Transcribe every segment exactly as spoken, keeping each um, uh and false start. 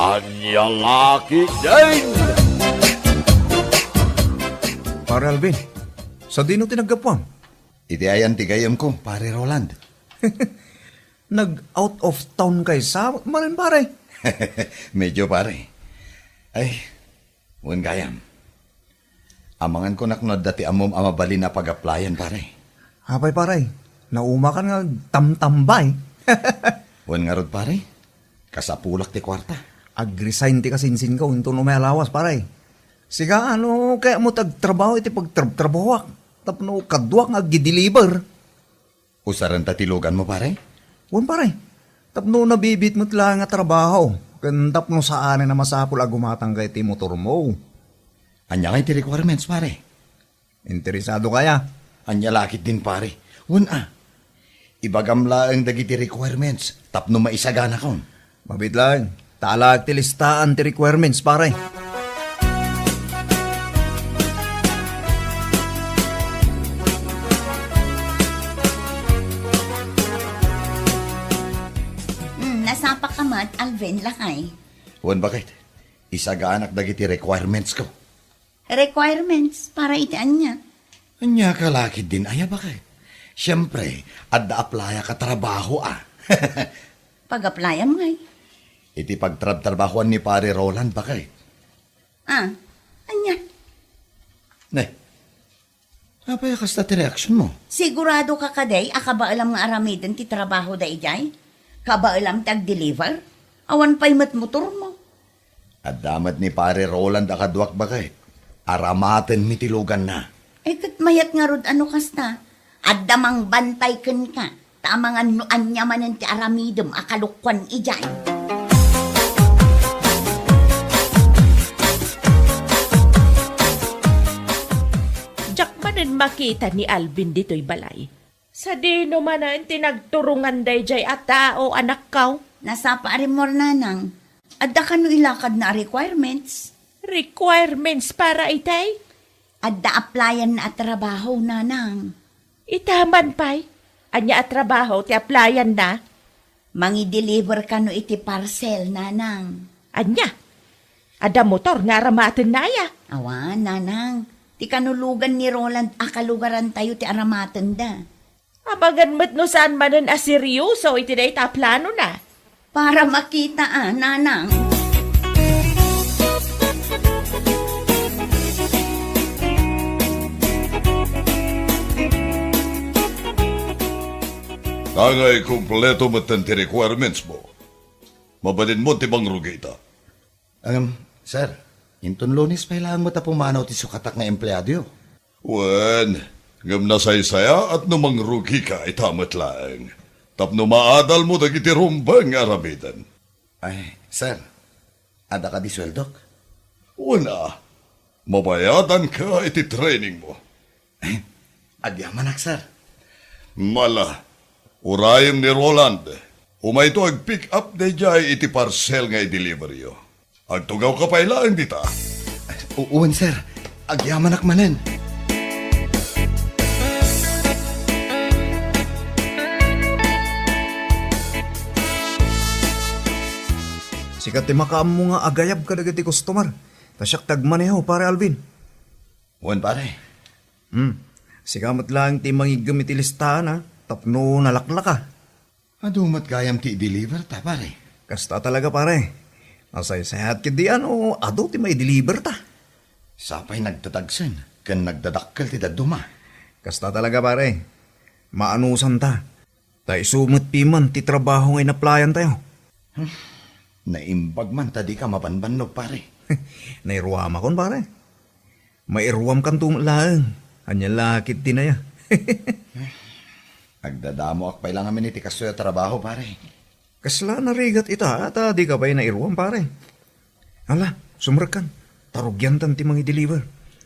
Ania la ketdin? Pare Alvin, sadino ti naggapuam? Iti ayan ti gayyemko, Pare Roland. Nag-out of town kay sa, maren, pare? Medyo, pare. Ay, wen gayam. Amangan ko nak no adda ti ammom a mabalin a pag-applyan, pare. Apay, pare? Naumakan nga agtamtambay. Wen ngarud, pare? Kasapulak ti kuarta. Ag-resign ti kasinsinko inton umay a lawas, pare. Sika, ano, kayatmo ti agtrabaho iti pagtrabtrabahoak tapno kaduak nga agdi-deliver. Usarenta ti luganmo, pare? Wen, pare. Tapno nabibit met laeng a trabaho, ken tapno saanen a masapul a gumatangka iti motormo. Ania ngay ti requirements, pare? Interesado kaya? Ania la ketdin, pare? Wen a. Ibagam laeng dagiti requirements tapno maisaganakon. Mabiit laeng. Ta alaek ti listaan ti requirements, pare. Hmm, nasapaka met, Alvin, lakay. Wen, baket. Isaganak dagiti requirements ko. Requirements para iti ania? Ania ka la ketdin aya, baket? Siempre, adda applyak a trabaho, a. Pag-applyam ngay? Iti pagtrabtrabahoan ni Pare Roland, baket. Ah, ania? Ne, apay a kasta ti reaksionmo? Sigurado ka kadi a kabaelam nga aramiden ti trabaho daydiay? Kabaelam ti agdeliver? Awan pay met motormo. Adda met ni Pare Roland a kaduak, baket. Aramatenmi ti luganna. Eh, ket mayat ngarud a no kasta. Adda mangbantay kenka. Ta amangan no ania manen ti aramidem a kalokuan idiay. Diak manen makita ni Alvin ditoy balay. Sadino manen ti nagturongan daydiay a tao, anakko? Nasapa a rimmuar, nanang. Adda kano ilakadna a requirements? Requirements para itay? Adda applyanna a trabaho, nanang. Ita man pay? Ania a trabaho ti applyanna? Mangi-deliver kano iti parcel, nanang. Ania? Adda motor nga aramatenna aya? Awan, nanang. Ti kanulogan ni Roland a kalugarantayo ti aramatenda. Amangan met no saan manen a seryoso iti dayta a planona. Para makita a, nanang. Tangay kompleto metten ti requirements mo. Mabalinmo ti mangrugi ita. Ngem, sir, inton Lunes pay laeng met a pumanaw ti sukatak nga empleadoyo. Wen, ngem nasaysayaat no mangrugika ita met laeng, tapno maadalmo dagiti rumbeng nga aramiden. Ay, sir, adda kadi sueldok? Wen a, mabayadanka iti trainingmo. Agyamanak, sir. Mala, urayem ni Roland. Umayto ag-pick up daydiay iti parcel nga i-deliveryo. Agtugawka pay laeng dita. U-, wen, sir. Agyamanak manen. Sika ti makaammo nga agayab kadagiti customer. Ta siak ti agmaneho, Pare Alvin. Wen, pare. Hmm. Sika met laeng ti mangiggem iti listaan, a, tapno nalaklaka. Adu met gayam ti i-deliver ta, pare. Kasta talaga, pare. Nasaysayaat ketdi a no adu ti mai-deliver ta. Sapay nagdadagsen ken nagdadakkel ti dadduma. Kasta talaga, pare. Maanusan ta. Ta isu met piman ti trabaho nga inaplayantayo. Hmm. Naimbag man ta dika mabanbannog, pare. Nairuamakon, pare. Mairuamkanto met laeng. Ania la ketdin aya? Agdadamoak pay la ngamin iti kastoy a trabaho, pare. Kasla narigat ita, ta dika pay nairuam, pare. Ala, sumrekkan. Ta rugiantan ti mangi-deliver.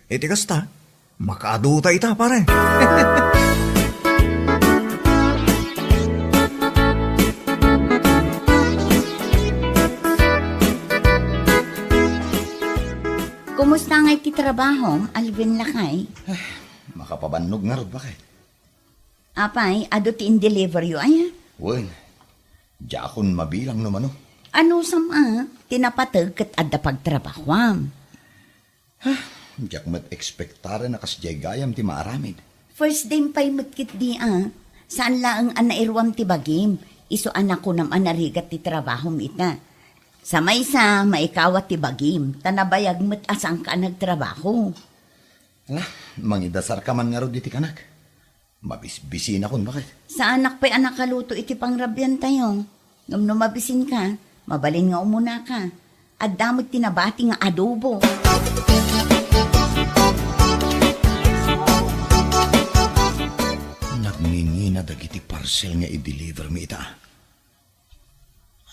Iti kasta, makaadu ta ita, pare. Kumusta ngay ti trabahom, Alvin lakay? Makapabannog ngarud, baket. Apay, adu ti in-deliveryo aya? Wen, diakon mabilang no mano. Anusam a, ti napateg ket adda pagtrabahuam. Diak met ekspektaren a kasdiay gayam ti maaramid. First day pay met ketdi a. Saan laeng a nairuam ti bagim, isu a nakunam a narigat ti trabahom ita. Sa maysa, maikawat ti bagim, ta nabayag met a saanka a nagtrabaho. Ala, mangidasarka man ngarud iti kanak. Mabisbisinakon, baket. Saanak pay a nakaluto iti pangrabiantayo. Ngem no mabisinka, mabalin nga umunaka. Adda met ti nabati nga adobo. Nagngingina dagiti parcel nga i-deliver mi ita.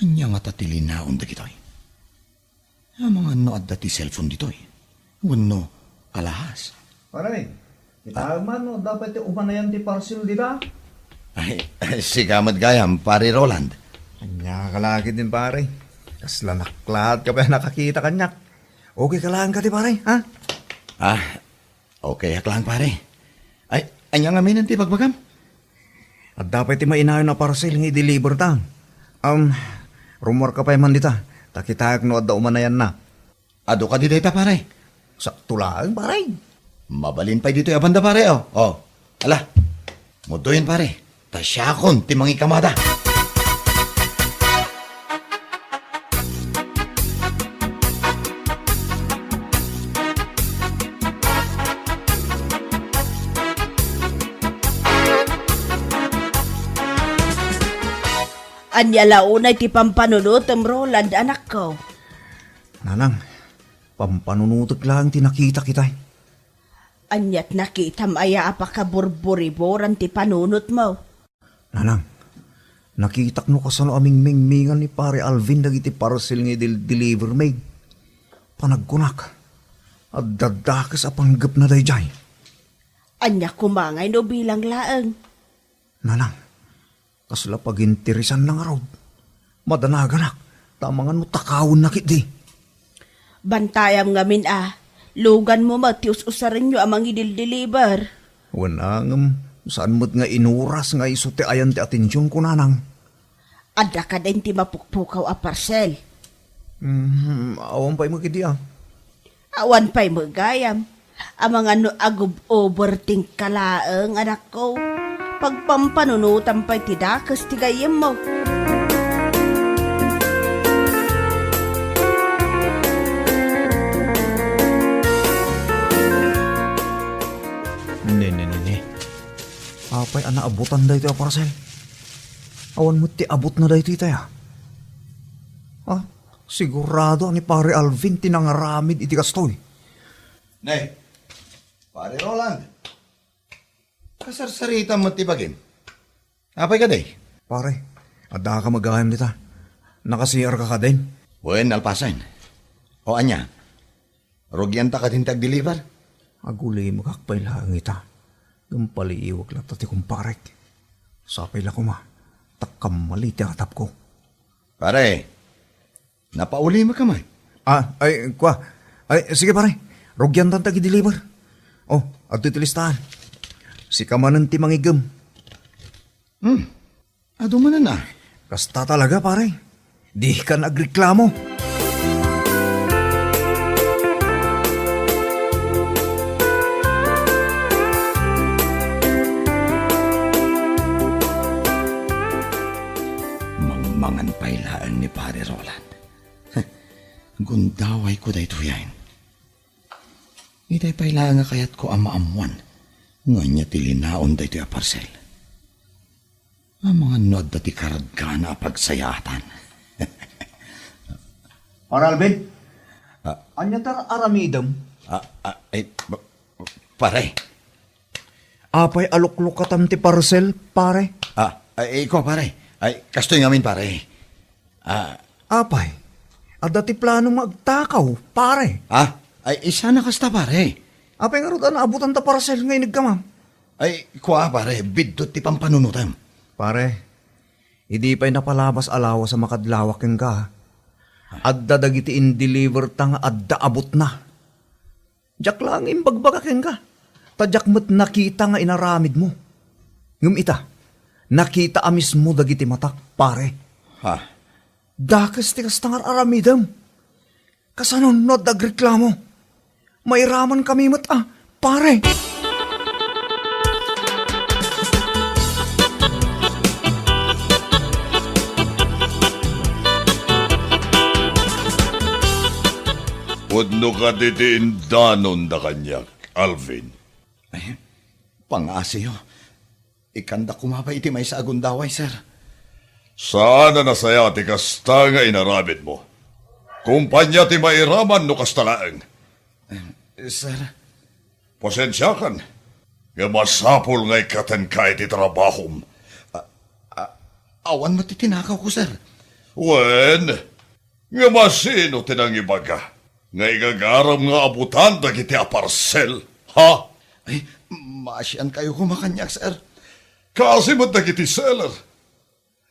Ania ngata ti linaon dagitoy? Amangan no adda ti cellphone ditoy? Wenno alahas? Pare, kita man no adda pay ti umanayan ti parcel dita? Ay, sika met gayam, Pare Roland. Ania ka la ketdin, pare? Kasla naklaat ka pay a nakakita kaniak. Okay ka laeng kadi, pare, ha? Ah, okay ak laeng, pare. Ay, ania ngamin ti ibagbagam? Adda pay ti mainayon a parcel nga i-deliver ta. Um, rummuarka pay man dita, ta kitaek no adda umanayanna. Adu kadi dayta, pare? Sakto laeng, pare. Mabalin pay ditoy a banda, pare, oh. Oh. Ala. Mudoyen, pare. Ta siakon ti mangikamada. Ania la unay ti pampanunotem, Roland, anakko? Nanang, pampanunotek laeng ti nakitak itay. Aniat nakitam aya a pakaburburiburan ti panunotmo? Nanang, nakitak no kasano a mingmingmingan ni Pare Alvin dagiti parcel nga idil-deliver mi. Panagkunak, adda dakes a panggepna daydiay. Ania koma ngay no bilang laeng? Nanang, kasla paginteresanna ngarud. Madanaganak, ta amangan no takawenna ketdi. Bantayam ngamin a, luganmo met ti us-usarenyo a mangidildiliber. Wen a, ngem saan met nga inuras nga isu ti ayan ti atensionko, nanang. Adda kadin ti mapukpukaw a parcel? Hmm, awan pay met ketdi a. Awan pay met gayam. Amangan no agub-overthink ka laeng, anakko. Pagpampanunotam pay ti dakes ti gayyemmo. Ne, ne, ne, ne. Apay a naabutan daytoy a parcel? Awan met ti abutna daytoy itay a. Ah, sigurado a ni Pare Alvin ti nangaramid iti kastoy. Ne, Pare Roland, kasarsaritam met ti bagim. Apay kadi? Pare, adda ka met gayam dita. Naka-C R ka kadin? Wen, nalpasen. O ania? Rugianta kadin ti agdeliver? Agulimekak pay laeng ita. Ngem paliiwek latta ti kumparek. Sapay la koma, ta kammali ti atapko. Pare, napaulimekka man. Ah, ay, kua. Ay, sige, pare. Rugiantan ti agdeliver. Oh, adtoy ti listaan. Sika manen ti mangigem. Hmm. Adu manen a. Kasta talaga, pare. Dika nagreklamo. Mangmangan pay laeng ni Pare Roland. Gundawayko daytoyen. Itay pay laeng a kayatko a maammuan no ania ti linaon daytoy a parcel. Amangan no adda ti kargana a pagsayaatan. Pare Alvin? Ah. Ania ti ar-aramidem? Ah, ah, ay, ba-, pare. Apay a luklukatam ti parcel, pare? Ah, ay, ikaw, pare. Ay, kastoy ngamin, pare. Ah. Apay, adda ti plano nga agtakaw, pare? Ah, ay, isana kasta, pare. Apay ngarud a naabutan ta parcel nga inigkamam? Ay, kua, pare, biddut ti pampanunotem. Pare, idi pay napalabas a lawas a makadlawak kenka, adda dagiti indeliver ta nga adda abutna. Diak laeng imbagbaga kenka, ta diak met nakita nga inaramidmo. Ngem ita, nakita a mismo dagiti matak, pare. Ha? Dakes ti kasta nga ar-aramidem. Kasano no adda agreklamo? Mairaman kami met a, pare. Pudno kadi ti indanonda kaniak, Alvin? Ay, pangngaasim. Ikkanda koma pay iti maysa a gundaway, sir. Saan a nasayaat ti kasta nga inaramidmo. Kompania ti mairaman no kasta laeng. Eh, sir. Pasensiakan, nga masapul nga ikkatenka iti trabahom. A-, a-, awan met ti tinakawko, sir. Wen, ngem asino ti nangibaga nga igagaram nga abutan dagiti aparsel, ha? Ay, maasiankayo koma kaniak, sir. Kaasi met dagiti seller.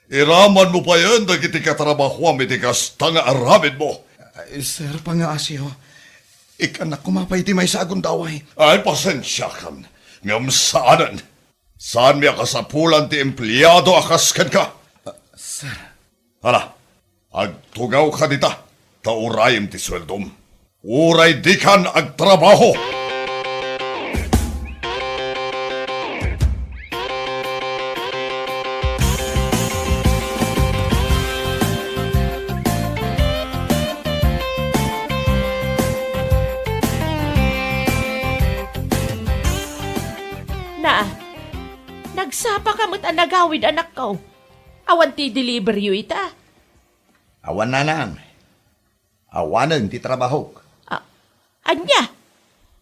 Iramanmo payen dagiti katrabahoam iti kasta nga aramidmo. Ay, sir, pangngaasim. Ikkannak koma pay iti maysa a gundaway. Ay, pasensiakan. Ngem saanen. Saanmi a kasapulan ti empleado a kas kenka. Ah, sir. Hala, agtugawka dita, ta urayem ti sueldom. Uray dikan agtrabaho! Na, nagsapaka met a nagawid, anakko. Awan ti deliveryyo ita? Awan, nanang. Awanen ti trabahok. A-, ania?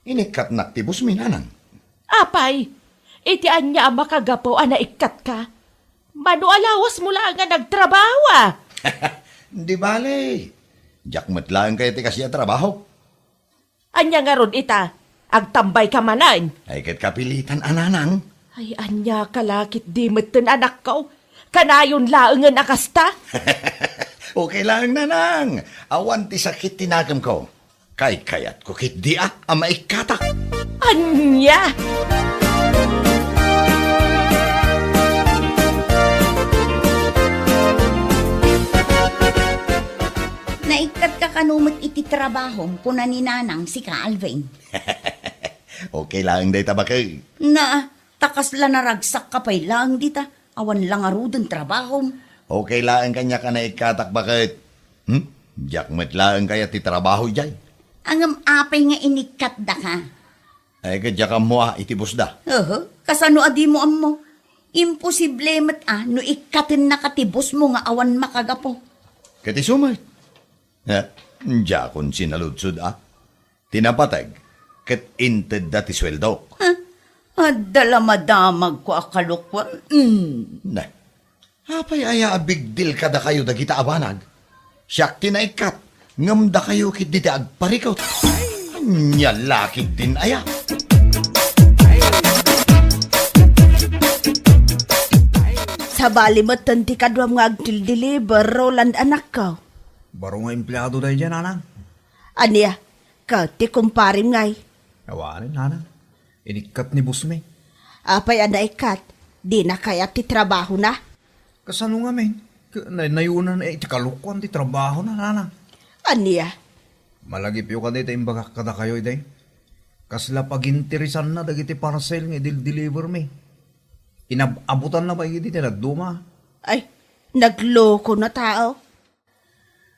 Inikkatnak ti busmi, nanang. Apay, iti ania a makagapu a naikkatka? Mano a lawasmo laeng a nagtrabaho, a? Di bale. Diak met laeng kayat ti kasdiay a trabahok. Ania ngarud ita? Agtambayka manen? Ay, ket kapilitan a, nanang. Ay, ania ka la ketdi metten, anakko? Kanayon laengen a kasta? Okay laeng, nanang. Awan ti sakit ti nakemko. Kaykayatko ketdi a, a maikkatak. Ania? Naikkatka kano met iti trabahom, kuna ni nanang, sika, Alvin. Okay laeng dayta, baket. Na, ta kasla naragsakka pay laeng dita, awan la ngaruden trabahom. Okay laeng kaniak a naikkatak, baket. Hmm? Diak met laeng kayat ti trabaho idiay. Ngem apay nga inikkatdaka? Ay, ket diak ammo a iti bossda. Aha, kasano a dimo ammo? Imposible met a no ikkatennaka ti bossmo nga awan makagapu. Ket isu met. Eh, diakon sinaludsod a. Ti napateg, ket intedda ti sueldok. Huh? Adda la madamagko a kalokuan. Mm. Ne. Apay aya a big deal kadakayo dagita a banag? Siak ti naikkat, ngem dakayo ketdi ti agparikut. Ania la ketdin aya? Sabali metten ti kaduam nga agdildiliber, Roland, anakko. Baro nga empleado daydiay, nanang. Ania? Ket ti kumparem ngay? Awanen, nanang. Inikkat ni bossmi. Apay a naikkat? Dina kayat ti trabahona? Kasano ngamin? Ke-, nay-, nayunan iti kalokuan ti trabahona, nanang. Ania? Malagipyo kadi ta imbagak kadakayo idi. Kasla paginteresanna dagiti parcel nga idil-delivermi. Inab-abutanna pay idi ti dadduma. Ay, nagloko na tao.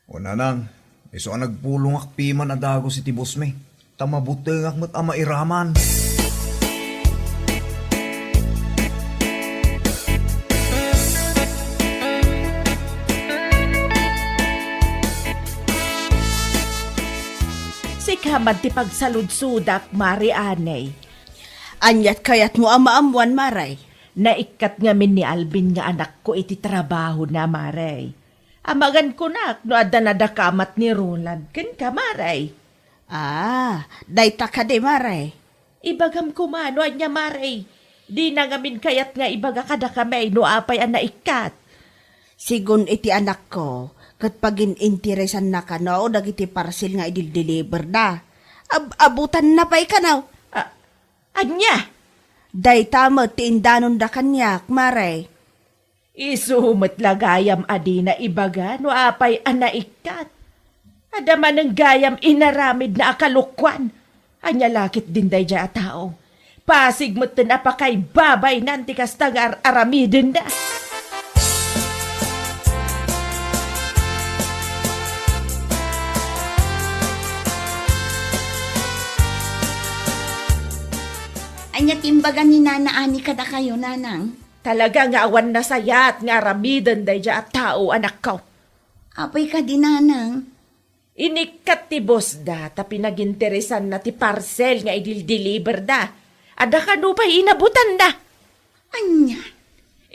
O nanang, isu a nagpulongak piman a dagus iti bossmi, ta mabutengak met a mairaman. Sika man ti pagsaludsodak, Mare, anay. Aniat kayatmo a maammuan, Mare? Naikkat ngamin ni Alvin nga anakko iti trabahona, Mare. Amangan kunak no adda nadakamat ni Roland kenka, Mare. Ah, dayta kadi, Mare? Ibagam koma no ania, Mare. Dina ngamin kayat nga ibaga kadakami no apay a naikkat. Sigun iti anakko, ket pagin-interesanna kano dagiti parcel nga idildeliberda. Ab-, abutanna pay kano. A-, ania? Dayta met ti indanonda kaniak, Mare. Isu met la gayam a dina ibaga no apay a naikkat. Adda manen gayam inaramidna a kalokuan. Ania la ketdin daydiay a tao? Pasig metten a pakaibabaynan ti kasta nga ar-aramidenna. Ania ti imbaga ni Nana Ani kadakayo, Nanang? Talaga nga awan nasayat nga aramiden daydiay a tao, anakko. Apay kadi, Nanang? Inikkat ti boss da ta pinaginteresanna ti parcel nga idildiliber da. Adda kano pay inabutanna. Ania?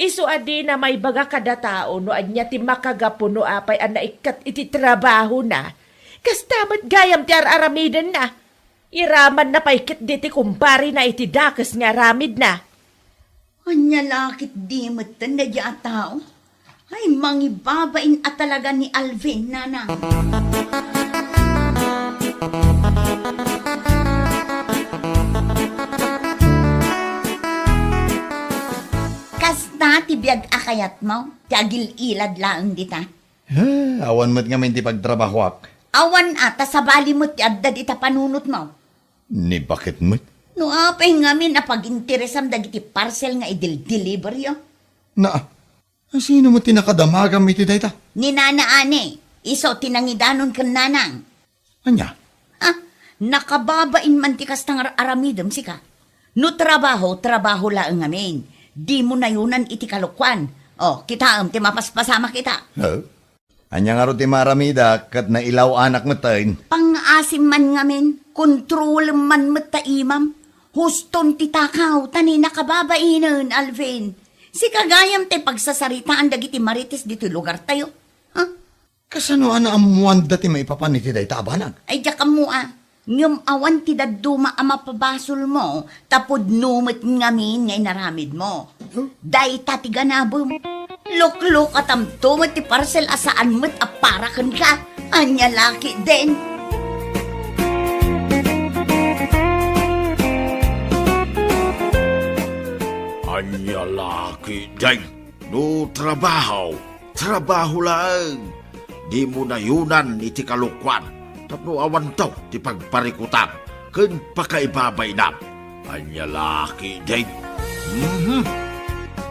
Isu a dina maibaga kada tao no ania ti makagapu no apay a naikkat iti trabahona. Kasta met gayam ti ar-aramidenna. Iramanna pay ketdi ti kumparena iti dakes nga aramidna. Ania la ketdi metten daydiay a tao? Ay, mangibabain a talaga ni Alvin, Nanang. Kasta ti biag a kayatmo, ti agil-ilad laeng dita. Ha, awan met ngamin ti pagtrabahoak. Awan a, ta sabali met ti adda dita panunotmo. Ni baket met? No apay ngamin a paginteresam dagiti parcel nga idildiliberyo? Na, sino met ti nakadamagam iti dayta? Ni Nana Ani, isu ti nangidanon ken Nanang. Ania? Ah, nakababain man ti kasta nga aramidem sika. No trabaho, trabaho laeng ngamin. Dimo nayunan iti kalokuan. O, kitaem ti mapaspasamak ita. Huh? Ania ngarud ti maaramidak ket nailaw-anak metten? Pangngaasim man ngamin, kontrolem man met ta imam. Huston ti takaw, ta ni nakababainen, Alvin. Sika gayam ti pagsasaritaan dagiti marites ditoy lugartayo. Ha? Kasano a naammoanda ti maipapan iti dayta a banag? Ay, diak ammo a. Ngem awan ti dadduma a mapabasolmo, ta pudno met ngamin nga inaramidmo. Huh? Dayta ti ganabem. Luklukatamto met ti parcel a saan met a para kenka. Ania la ketdin? Ania la ketdin? No trabaho, trabaho laeng. Dimo nayunan iti kalokuan tapno awanto ti pagparikutam ken pakaibabainam. Ania la ketdin? Mhm.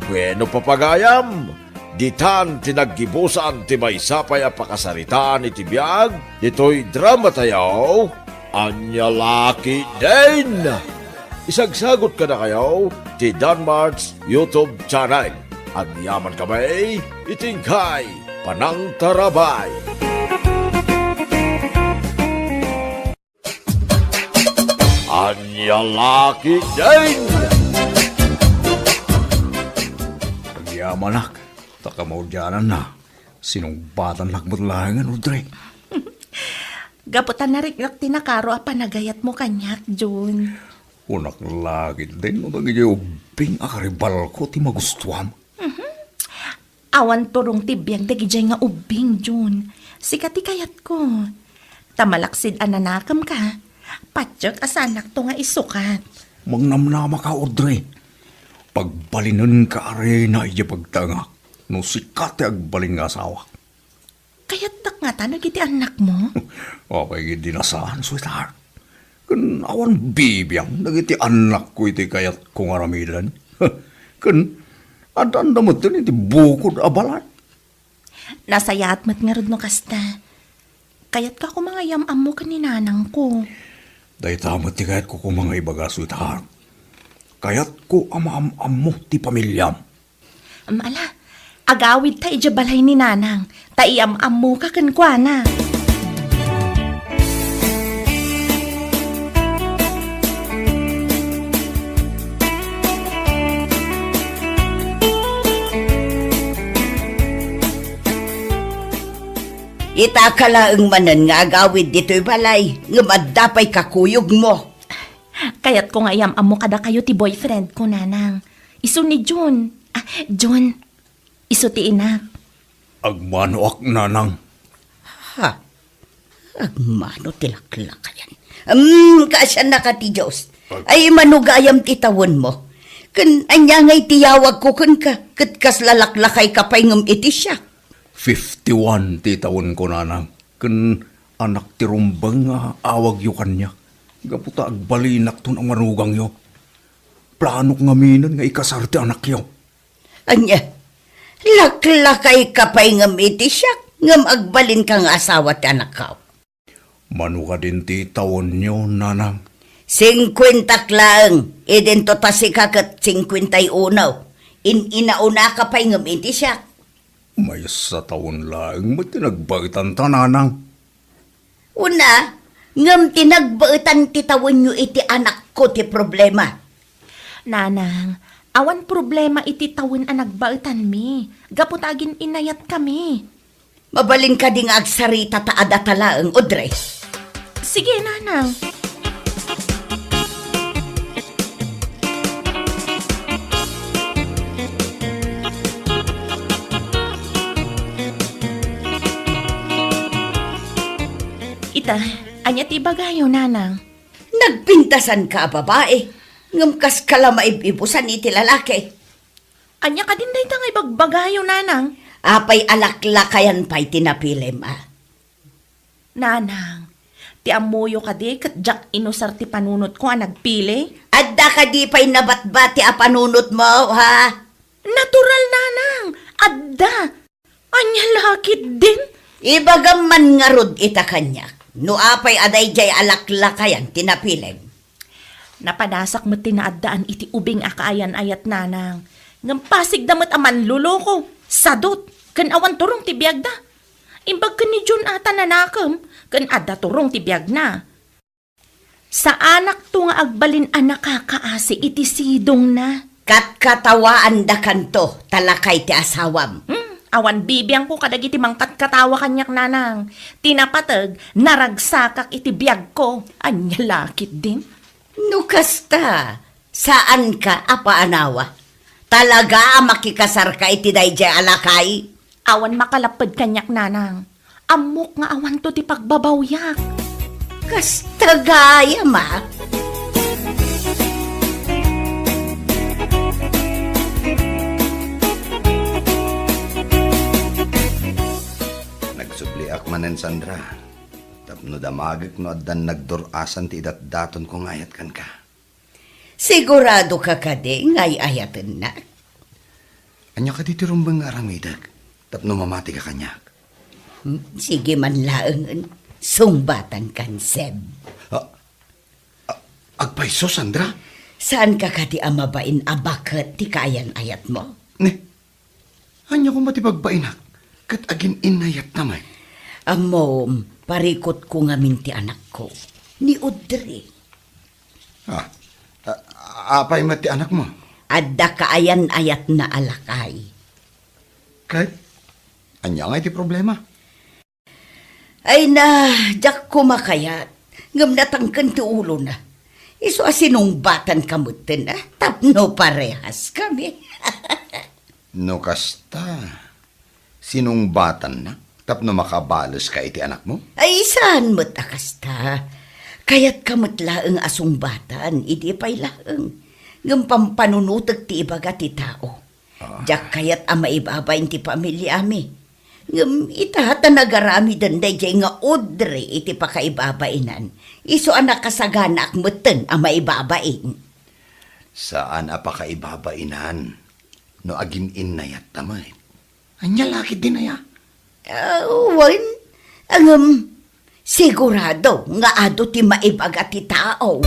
Bueno, papagayam, ditan ti naggibusan ti maysa pay a pakasaritaan iti biag ditoy dramatayo. Ania la ketdin? Isagsagot kadakayo ti Danmart's YouTube channel. Agyaman kami iti inkay panangtarabay. Ania la ketdin? Agyamanak, ta kamaudiananna, sinungbatannak met laengen, Audrey. Gapu ta nariknak ti nakaro a panagayatmo kaniak, Jun. Kunak la ketdin no dagiti ubbing a karibalko ti magustuam. Mhm. Awan turong ti biag dagidiay nga ubbing, Jun. Sika ti kayatko. Ta malaksid a nanakemka, patiek a saannakto nga isukat. Mangnamnamaka, Audrey. Pagbalinenka a reyna idiay pagtaengak no sika ti agbalin nga asawak. Kayatdak ngata dagiti annakmo? Apay ketdi a saan, sweetheart? Ken awan bibiang dagiti annakko iti kayatko nga aramiden. Ken addanda metten iti bukod a balay. Nasayaat met ngarud no kasta. Kayatka koma nga iyam-ammo ken ni nanangko. Dayta met ti kayatko koma nga ibaga, sweetheart. Kayatko a maam-ammo ti pamiliam. Ala, agawidta idiay balay ni nanang, ta iyam-ammoka kenkuana. Itaka laeng manen nga agawid ditoy balay, ngem adda pay kakuyogmo. Kayatko nga iyam-ammo kadakayo ti boyfriend ko, nanang. Isu ni Jun. Ah, Jun. Isu ti inak. Agmanoak, nanang. Ha? Agmano ti laklakayan. Hmm, kaasiannaka ti Dios. Ag- Ay, mano gayam ti tawenmo. Ken ania ngay ti yawagko kenka, ket kasla laklakayka pay ngem iti siak? Fifty-one ti tawenko, nanang, ken anak ti rumbeng nga awagyo kaniak, gapu ta agbalinakton a manugangyo. Planok ngaminen nga ikasar ti anakyo. Ania, laklakayka pay ngem iti siak, ngem agbalinka nga asawa ti anakko? Mano kadin ti tawenyo, nanang? Singkuentak laeng, idinto ta sika ket singkuenta y uno. In-inaunaka pay ngem iti siak. Maysa tawen laeng met ti nagbaetanta, nanang. Una, ngem ti nagbaetan ti tawenyo iti anakko ti problema. Nanang, awan problema iti tawen a nagbaetanmi, gapu ta agin-inayatkami. Mabalin kadi nga agsarita ta adda ta laeng, Audrey? Sige, nanang. Ita, ania ti ibagayo, nanang? Nagpintasanka a babai, ngem kaska la maib-ibusan iti lalaki. Ania kadin dayta nga ibagbagayo, nanang? Apay a laklakayan pay ti napilim, a? Nanang, ti ammoyo kadi ket diak inusar ti panunotko a nagpili? Adda kadi pay nabatbati a panunotmo, ha? Natural, nanang. Adda. Ania la ketdin? Ibagam man ngarud ita kaniak, no apay a daydiay a laklakayan ti napilim. Napanasak met ti naaddaan iti ubing a kaayan-ayat, nanang. Ngem pasigda met a manloloko, sadut, ken awan turong ti biagda. Imbag ken ni Jun a ta nanakem, ken adda turong ti biagna. Saanakto nga agbalin a nakakaasi iti sidongna. Katkatawaandakanto, ta lakay ti asawam. Hmm, awan bibiangko kadagiti mangkatkatawa kaniak, nanang. Ti napateg, naragsakak iti biagko. Ania la ketdin? No kasta, saanka a paanawa. Talaga a makikasarka iti daydiay a lakay? Awan makalapped kaniak, nanang. Ammok nga awanto ti pagbabawyak. Kasta gayam, a. Nagsubliak manen, Sandra, tapno damagek no addan nagdur-asan ti idatdatonko nga ayat kenka. Siguradoka kadi nga ay-ayatennak? Ania kadi ti rumbeng nga aramidek tapno mamatika kaniak? Hmm, sige man laengen, sungbatankan, Seb. Ah, ah, agpayso, Sandra? Saanka kadi a mabain a baket ti kaayan-ayatmo? Ne, ania koma ti bagbainak ket agin-innayatna met? Ammom, parikutko ngamin ti anakko, ni Audrey. Ah, ah, apay met ti anakmo? Adda kaayan-ayatna a lakay. Ket ania ngay ti problema? Ay na, diak koma kayat, ngem natangken ti ulona. Isu a sinungbatanka metten, a, tapno parehaskami. No kasta, sinungbatannak tapno makabaleska iti anakmo? Ay, saan met a kasta. Kayatka met laeng a sungbatan, idi pay laeng. Ngem pampanunotek ti ibaga ti tao. Ah. Diak kayat a maibabain ti pamiliami. Ngem ita ta nagaramiden daydiay nga Audrey iti pakaibabainan, isu a nakasaganaak metten a maibabain. Saan a pakaibabainan no agin-innayatta met. Ania la ketdin aya? Ah, wen, ngem, sigurado nga adu ti maibaga ti tao.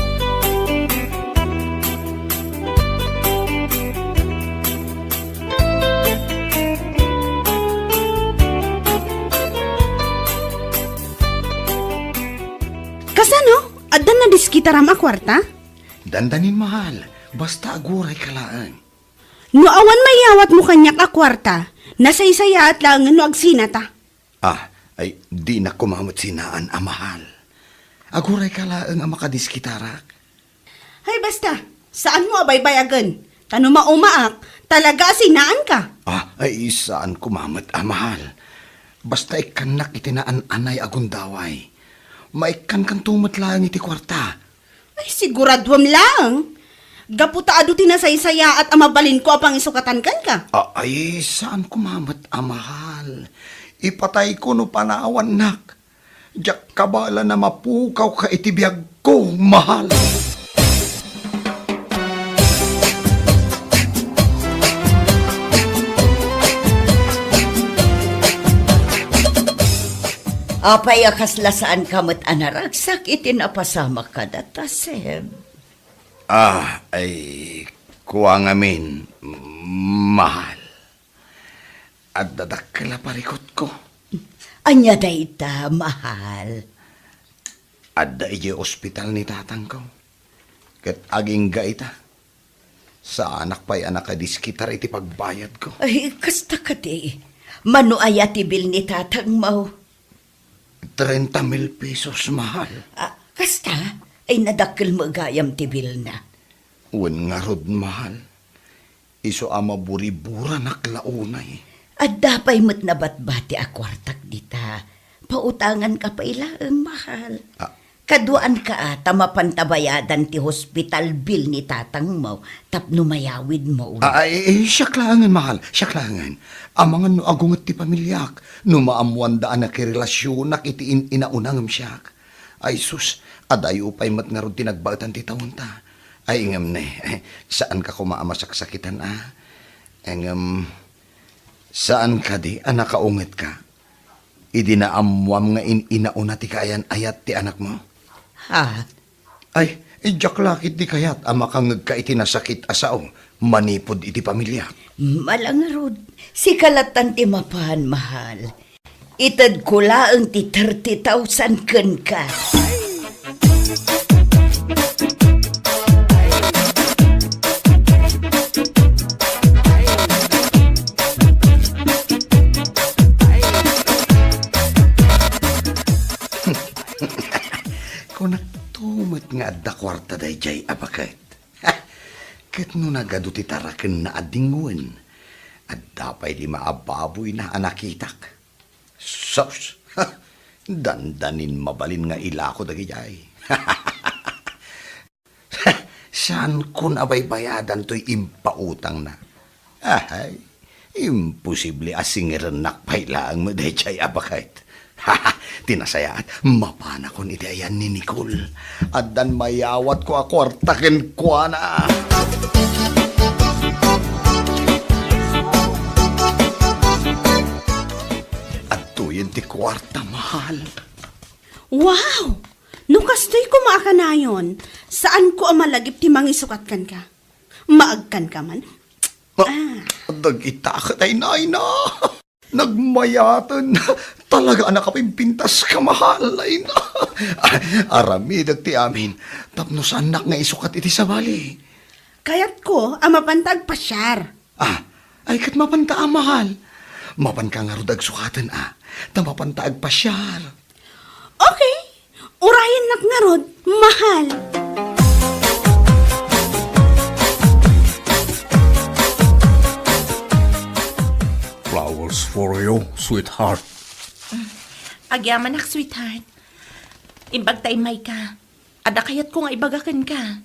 Kasano? Adda nadiskitaram a kuarta? Dandanin, mahal. Basta agurayka laeng. No awan mayawatmo kaniak a kuarta, nasaysayaat laengen no agsinata. Ah, ay, dinak koma met sinaan a mahal. Agurayka laeng a makadiskitarak. Ay, basta, saanmo a baybayagen. Ta no maumaak, talaga a sinaanka. Ah, ay, saan koma met a mahal. Basta ikkannak iti naan-anay a gundaway. Maikkankanto met laeng iti kuarta. Ay, siguraduem laeng. Gapu ta adu ti nasaysayaat a mabalinko a pangisukatan kenka. A-, ay, saan koma met a mahal. Ipatayko no panawannak. Diak kabaelan a mapukawka iti biagko, mahal. Apay a kasla saanka met a naragsak iti napasamak kadata, Seb? Ah, ay, kua ngamin, mahal. Adda dakkel a parikutko. Ania dayta, mahal? Adda idiay ospital ni tatangko. Ket agingga ita, saanak pay a nakadiskitar iti pagbayadko. Ay, kasta kadi. Mano aya ti bill ni tatangmo? Treinta mil pesos, mahal. Ah, kasta? Ay, nadakkel met gayam ti billna. Wen ngarud, mahal. Isu a maburiburanak la unay. Adda pay met nabatbati a kuartak dita. Pautanganka pay laeng, mahal. Ah. Kaduaanka a ta mapanta bayadan ti hospital bill ni tatangmo tapno mayawidmo. Ah, eh, eh, siak laengen, mahal. Siak laengen. Amangan no agunget ti pamiliak, no maammoanda a nakirelasionak iti in-inauna ngem siak. Ay sus, adayo pay met ngarud ti nagbaetan ti taonta. Ay, ngem ne, saanka koma a masaksakitan a. Ngem, saan kadi a nakaungetka idi naammoam nga in-inauna ti kaayan-ayat ti anakmo? Ha? Ay, diak la ketdi kayat a makangngegka iti nasakit a sao manipud iti pamiliak. Mala ngarud, sika lattan ti mapan, mahal. Itedko laeng ti thirty thousand kenka. Kunakto met nga adda kuarta daydiay a baket. Ket no nagadu ti tarakenna a dingwen, adda pay lima a baboyna a nakitak. Sus! Dandanin mabalin nga ilako dagidiay. Saankon a baybayadan toy impautangna. Ahay, imposible a singirennak pay laeng met daydiay a baket. Ti nasayaat, mapanakon iti ayan ni Nicole. Addan mayawatko a kuarta kenkuana. Adtoyen ti kuarta, mahal. Wow! No kastoy koma a kanayon, saanko a malagip ti mangisukat kenka. Maagkanka man? Ma-, Ah. Dagita ket ay, nay na. Nagmayaten. Talaga a nakapimpintas ka, mahal, ay na. Aramidek ti amin. Tapno saannak nga isukat iti sabali. Kayatko a mapanta agpasiar. Ah, ay ket mapanta a, mahal. Mapanka ngarud agsukaten a, ta mapanta agpasiar. Okay, urayennak ngarud, mahal. Flowers for you, sweetheart. Agyamanak, sweetheart. Imbag ta immayka. Adda kayatko nga ibaga kenka.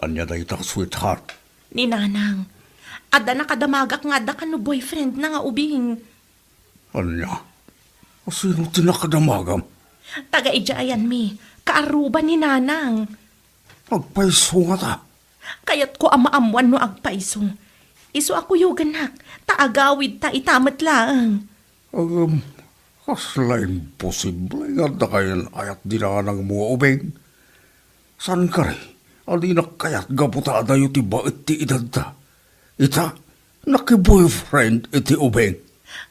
Ania dayta, sweetheart? Ni Nanang. Adda nakadamagak nga adda kano boyfriendna nga ubing. Ania? Sino ti nakadamagam? Taga idiay ayanmi. Kaarruba ni Nanang. Agpayso ngata? Kayatko a maammuan no agpayso. Isu a kuyogennak, ta agawidta ita met laeng. Agam, kasla imposible nga adda kaayan-ayat di Nanangmo nga ubing. Saan kari a dinak kayat gapu ta adayo ti baet ti edadda? Ita, naki-boyfriend iti ubing.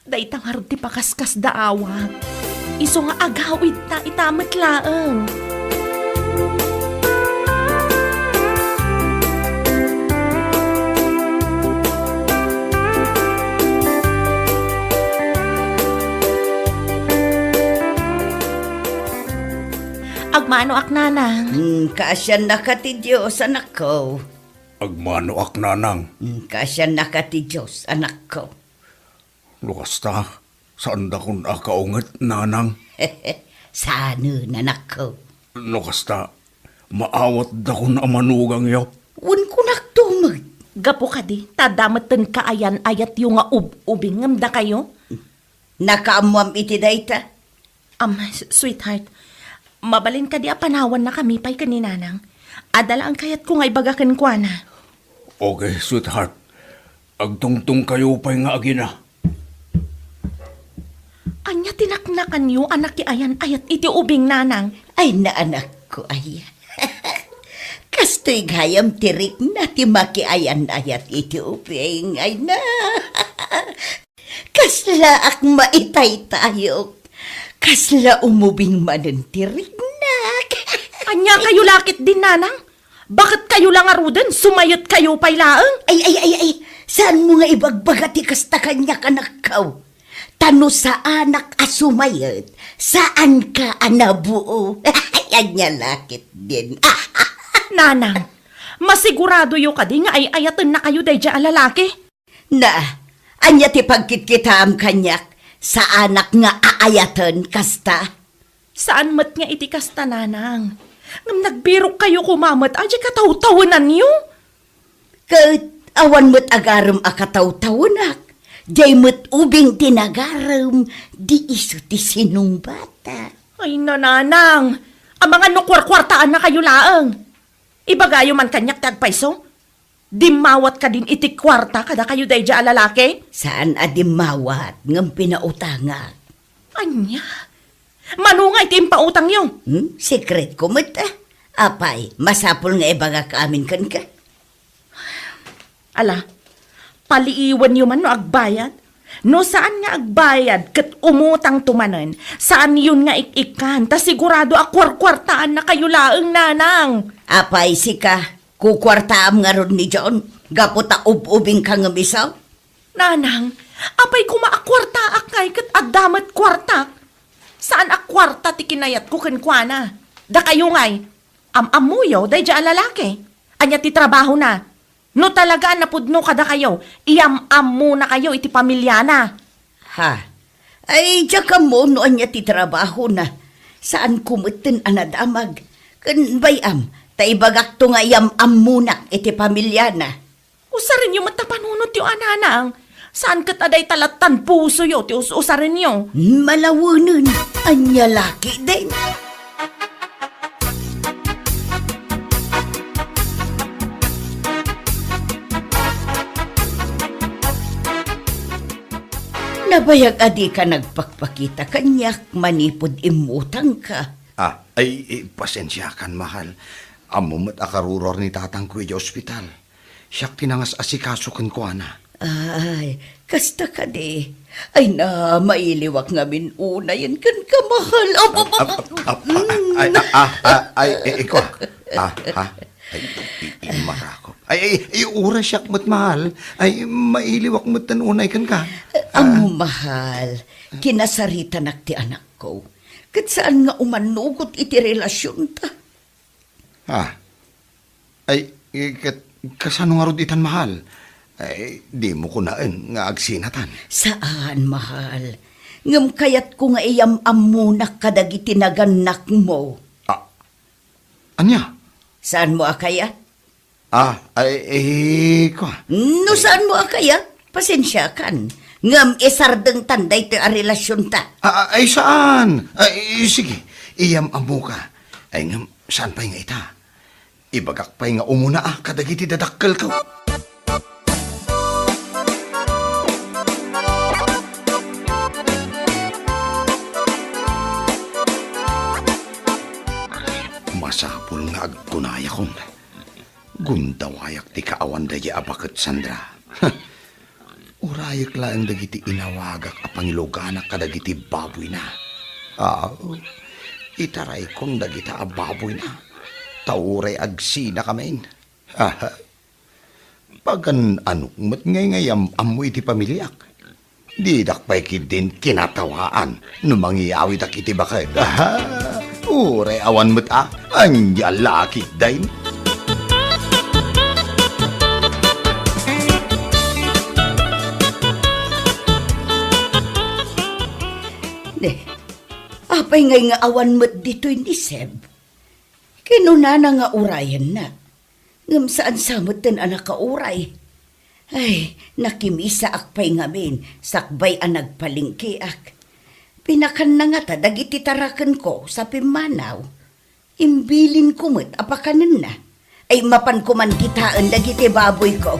Dayta ngarud ti pakaskasdaawak. Isu nga agawidta ita met laeng. Agmanoak, Nanang. Hmm, kaasiannaka ti Dios, anakko. Agmanoak, Nanang. Hmm, kaasiannaka ti Dios, anakko. No kasta, saandakon a kaunget, Nanang? Saanen, anakko. No kasta, maawatdakon a manugangyo. Wen kunakto met. Gapu kadi, ta adda metten kaayan-ayatyo nga ub-ubing ngem dakayo? Nakaammoam iti dayta? Am, s-, sweetheart, mabalin kadi a panawannakami pay ken ni Nanang? Adda laeng kayatko nga ibaga kenkuana. Okay, sweetheart. Agtungtongkayo pay nga agina. Ania ti naknakanyo a nakiayan-ayat iti ubing, Nanang? Ay, naanakko, ay. Kastoy gayam ti rikna ti makiayan-ayat iti ubing, ay na. Kaslaak maitaytayok. Kasla umubing manen ti riknak. Ania kayo lakit din, Nanang? Baket kayo la ngaruden, sumayet kayo pay laeng. Ay, ay, ay, ay, saan mo nga ibagbaga ti kasta kaniak, anakko? Ta no saanak a sumayet, saanka a nabuo. Ania lakit din. Nanang, masiguradoyo kadi nga ay-ayatennakayo daydiay a lalaki? Na, ania ti pagkitkitaam kaniak? Saanak nga aayaten kasta? Saan met nga iti kasta, Nanang. Ngem nagbirokkayo koma met a diay katawtawenanyo. Ket awan met agarem a katawtawenak. Diay met ubing ti nagarem, di isu ti sinungbatak. Ay, Nanang, amangan no kuarkuartaannakayo laeng. Ibagayo man kaniak ti agpayso. Dimmawat kadin iti kuarta kadakayo daydiay a lalaki? Saan a dimmawat, ngem pinautangak. Ania? Mano nga iti impautangyo? Hmm? Sekretko met, ah. Apay, masapul nga ibagak amin kenka? Ala, paliiwenyo man no agbayad. No saan nga agbayad ket umutangto manen, saanyon nga ik-ikkan, ta sigurado a kuarkuartaannakayo laeng, Nanang. Apay, sika, kukuartaam ngarud ni John, gapu ta ub-ubingka ngem isu? Nanang, apay koma a kuartaak ngay ket adda met kuartak? Saan a kuarta ti kinayatko kenkuana. Dakayo ngay, am-ammoyo daydiay a lalaki. Ania ti trabahona? No talaga a napudno kadakayo, iyam-ammonakayo iti pamiliana. Ha? Ay, diak ammo no ania ti trabahona. Saanko metten a nadamag. Ken bay-am, ta ibagakto nga iyam-ammonak iti pamiliana. Usarenyo met ta panunotyo a, Nanang. Saan ket a dayta lattan pusoyo ti us-usarenyo? Malawenen, ania lakiden? Nabayag a dika nagpakpakita kaniak manipud immutangka. Ah, ay, eh, pasensiakan, mahal. Ammo met a karuruar ni tatangko idiay ospital. Siak ti nangas-asikaso kenkuana. Ay, kasta kadi. Ay na, mailiwak ngamin unayen kenka, mahal. Ap, ap, ap, ap, ap, ay, ah, ah, ah, ay, eh, iko. Ah, ha? Ay, i-, i-, imarakop. Ay, ay, ay, uray siak met, mahal. Ay, mailiwak met ten unay kenka. Ammo, mahal, kinasaritanak ti anakko. Ket saan nga umanugot iti relasionta. Ah. Ay, eh, ket kasano ngarud itan, mahal? Ay, dimo kunaen nga agsinatan. Saan, mahal. Ngem kayatko nga iyam-ammonak kadagiti nagannakmo. Ah, ania? Saanmo a kayat? Ah, ay, eh, kua. No saanmo a kayat, pasensiakan. Ngem isardengtan daytoy a relasionta. Ah, ah, ay, saan? Ay, sige, iyam-ammoka. Ay, ngem saan pay nga ita? Ibagak pay nga umuna a kadagiti dadakkelko. Masapul nga agkunayakon. Gundawayak ti kaawan daydiay a baket, Sandra. Urayek laeng dagiti inawagak a pangiluganak kadagiti baboyna. Aw, itaraykon dagita a baboyna, ta uray agsinakamin. Aha. Pagan-anok met ngay nga iyam-ammo iti pamiliak. Didak pay ketdin kinatawaan no mangiyawidak iti baket. Aha. Uray awan met a, ania lakit dayn? Ne, apay ngay nga awan met ditoy ni Seb? Kinunana nga urayenna. Ngem saan sa metten a nakauray. Ay, nakimisaak pay ngamin, sakbay a nagpalengkeak. Pinakanna ngata dagiti tarakenko sa pimmanaw. Imbilinko met a pakanenna. Ay, mapanko man kitaen dagiti baboyko.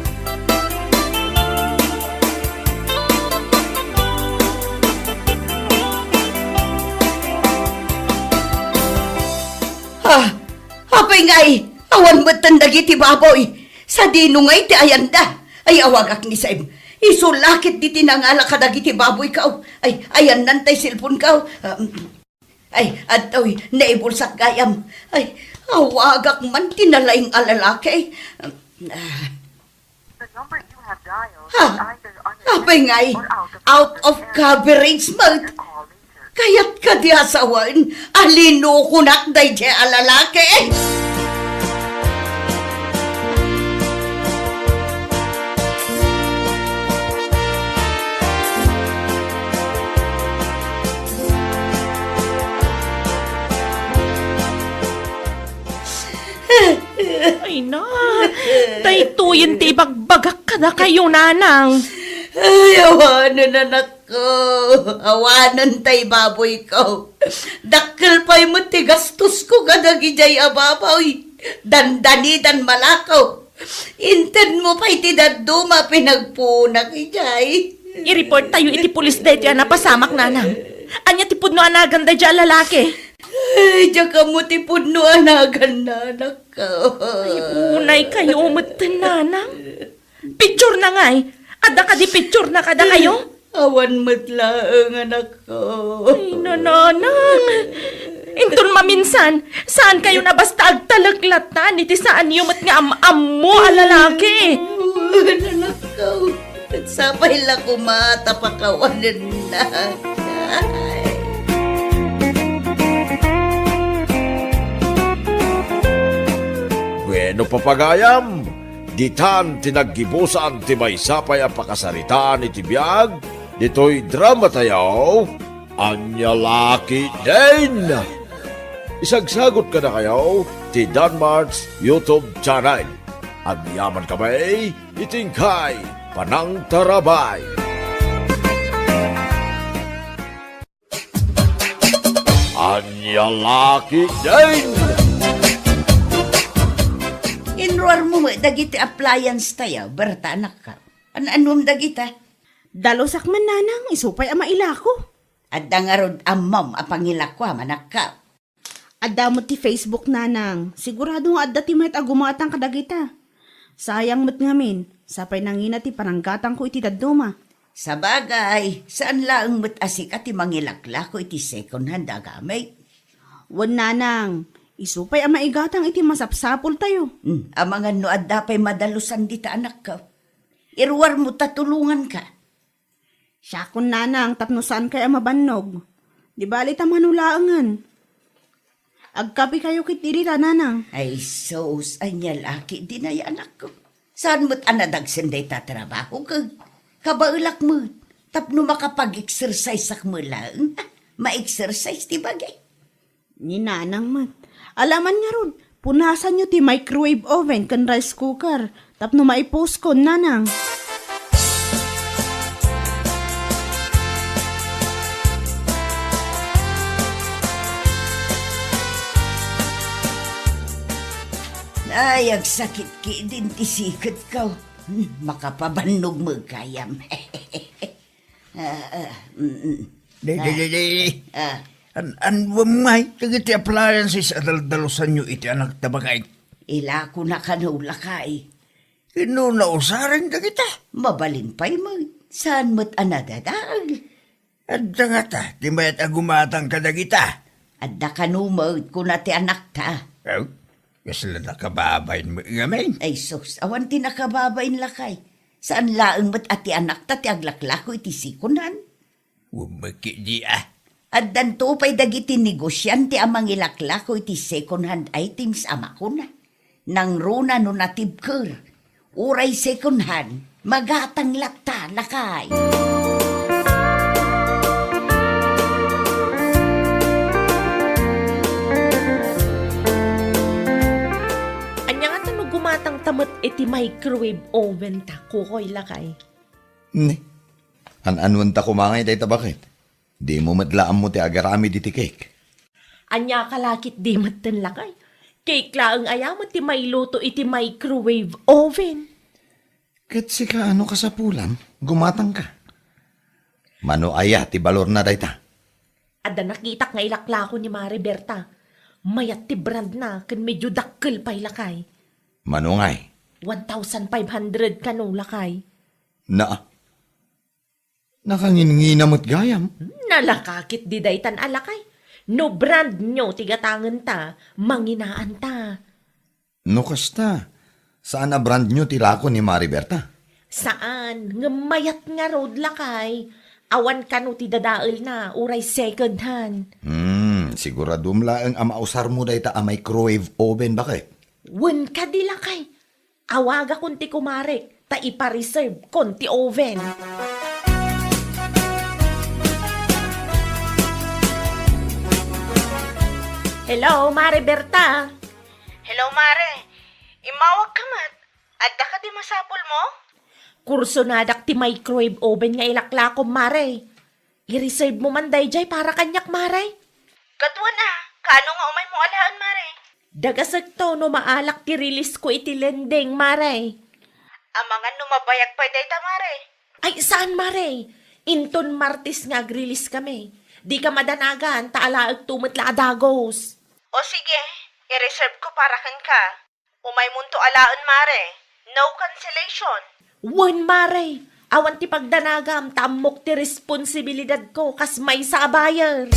Ah, apay ngay, awan metten dagiti baboy. Sadino ngay ti ayanda? Ay, awagak ni Sem. Isu la ket diti nangala kadagiti baboyko. Ay, ayanna tay cellphoneko. Ah, mm. Ay, adtoy, naibulsak gayam. Ay, awagak man ti nalaing a lalaki. Ah. The number you have dialed Ha? is either unreachable Apay ngay, or out of out of coverage. Coverage, Mat. Your call later. Kayat ka di asawan, alino kunak dayjay a lalaki. Ay na, daytoyen ti ibagbagak kadakayo, nanang. Ay, awanen, anakko. Awanen tay baboyko. Dakkel pay met ti gastosko kadagijay a baboy. Dandanidan malako. Intedmo pay ti dadduma a pinagpunak idiay. I-report tayo iti pulis daytoy a napasamak, nanang. Ania ti pudno a nagan daydiay a lalaki? Ay, diak ammo ti pudno a naganna, anakko. Ay, unay kayo met, nanang. Picture na ngay. Adda kadi picture na kadakayo? Awan met laeng, anakko. Ay, nanang. Inton maminsan, saan kayo na basta agtalek latta, iti saanyo met nga am-ammo a lalaki. Awan, anakko. Sapay la koma ta pakawanennak. Bueno, papagayam, ditan ti naggibusan ti maysa pay a pakasaritaan iti biag ditoy dramatayo, Ania La Ketdin. Isagsagut kadakayo ti Danmart's YouTube channel. Agyaman kami iti inkay panangtarabay. Ania La Ketdin. Inruarmo met dagiti appliance tayo, Berta, anakko. An-anom dagita? Dalusak man, nanang, isu pay a mailako. Adda ngarud ammom a pangilakuam, anakko? Adda met ti Facebook, nanang. Sigurado nga adda ti mayat a gumatang kadagita. Sayang met ngamin, sapay nangina ti pananggatangko iti dadduma. Sabagay, saan laeng met a sika ti mangilaklako iti second hand a gamit. Wen, nanang, isu pay a maigatang iti masapsapultayo. Hmm, amangan no adda pay madalusan dita, anakko. Iruarmo ta tulonganka. Siakon, nanang, tapno saankay a mabannog. Di bali ta mano laengen. Agkapikayo ketdi dita, nanang. Ay, sus, ania la ketdin, anakko. Saan met a nadagsen dayta trabaho, ket kabaelak met. Tapno makapag-exerciseak met laeng. Ma-exercise ti bagi. Ni nanang met. Alaman ngarud, punasanyo ti microwave oven ken rice cooker tapno maipuskon, nanang. Ay, agsakit ketdin ti siketko. Hmm, makapabannog met gayam. Ah, ah, mm, mm. Di, di, Ah. di, di, di. Ah. An-, anuem ngay dagiti appliances a daldalusanyo iti anakta, baket? Ilako na kano, lakay. Inno nausaren dagita? Mabalin pay met. Saan met a nadadael? Adda ngata ti mayat a gumatang kadagita? Adda kano met, kuna ti anakta. Aw, kasla nakababain met ngamin. Ay sus, awan ti nakababain, lakay. Saan laeng met a ti anakta ti aglaklako iti second hand? Wen met ketdi a. Addanto pay dagiti negosiante a mangilaklako iti second hand items a makuna, nangruna no natibker, uray second hand, magatang latta, lakay. Ania ngata no gumatang Microwave oven ta, kukoy, lakay. Ne? An-anuenta koma ngay dayta, baket? Dimo met la ammo ti agaramid iti cake. Ania ka la ketdi metten, lakay? Cake laeng aya met ti mailuto iti microwave oven. Ket sika, ano kasapulam? Gumatangka. Mano aya ti balorna dayta? Adda nakitak nga ilaklako ni Mare Berta. Mayat ti brandna ken medyo dakkel pay, lakay. Mano ngay? One thousand five hundred kano, lakay. Naa. Nakanginngina met gayam. Nalaka ketdi daytan a, lakay. No brand new ti gatangenta, manginaanta. No kasta, saan a brand new ti lako ni Mare Berta? Saan, ngem mayat ngarud, lakay. Awan kano ti dadaelna, uray second hand. Hmm, siguradom laeng a mausarmo dayta a microwave oven, baket? Wen kadi, lakay. Awagakon ti kumarek, ta ipa-reserve kon ti oven. Hello, Mare Berta. Hello, Mare. Immawag ka met. Adda kadi masapulmo? Kursonadak ti microwave oven nga ilaklakom, Mare. I-reserve mo man dayjay para kaniak, Mare. Kaduan a, kaano nga umaymo alaen, Mare? Dagasekto no maalak ti release ko iti lending, Mare. Amangan no mabayag pay dayta, Mare. Ay, saan, Mare? Inton Martes nga ag-release kami. Dika madanagan, ta alaekto met la a dagos. O sige, i-reserve ko para kenka. Umaymonto alaen, Mare. No cancellation. Wen, Mare. Awan ti pagdanagam, ta ammok ti responsibilidadko kas maysa a buyer.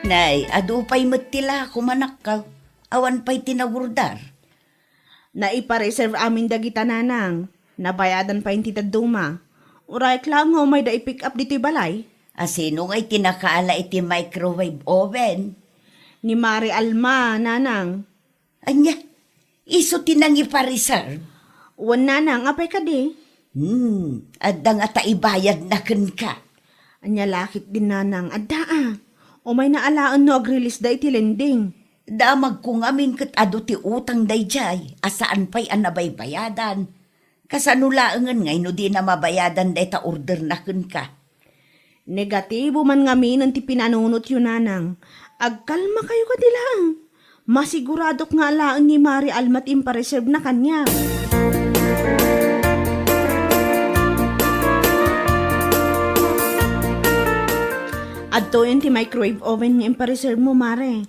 Nay, adu pay met ti lako, manakkaw. Awan pay ti nagurdar. Naipa-reserve amin dagita, nanang. Nabayadan pay ti dadduma. Uray laeng nga umayda i-pick up ditoy balay. A, sino ngay ti nakaala iti microwave oven? Ni Mare Alma, nanang. Ania, isu ti nangipa-reserve? Wen, nanang, apay kadi? Hmm, adda ngata ibayadna kenka. Ania la ketdin, nanang, adda a. Umayna alaen no ag-release da iti lending. Damagko ngamin ket adu ti utang dayjay a saan pay a nabaybayadan. Kasano laengen ngay no dina mabayadan dayta orderna kenka? Negatibo man ngaminen ti pinanunotyo, nanang. Agkalmakayo kadi laeng. Masiguradok nga alaen ni Mare Alma ti impareservena kaniak. Adtoyen ti microwave oven nga impareserve mo, Mare.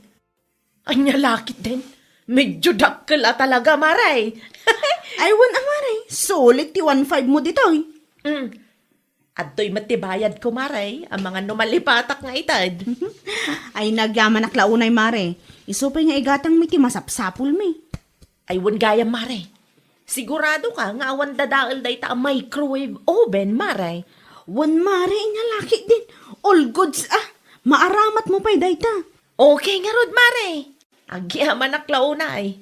Ania la ketdin? Medyo dakkel a talaga, Mare. Ay, wen a, Mare. Sulit ti one five mo ditoy. Mm. Adtoy met ti bayadko, Mare. Amangan no malipatak nga ited. Ay, nagyamanak la unay, Mare. Isu pay nga igatangmi ti masapsapulmi. Ay, wen gayam, Mare. Sigurado ka nga awan dadael dayta a microwave oven, Mare? Wen, Mare, ania la ketdin. All goods, a. Maaramatmo pay dayta. Okay ngarud, Mare. Agyamanak la unay.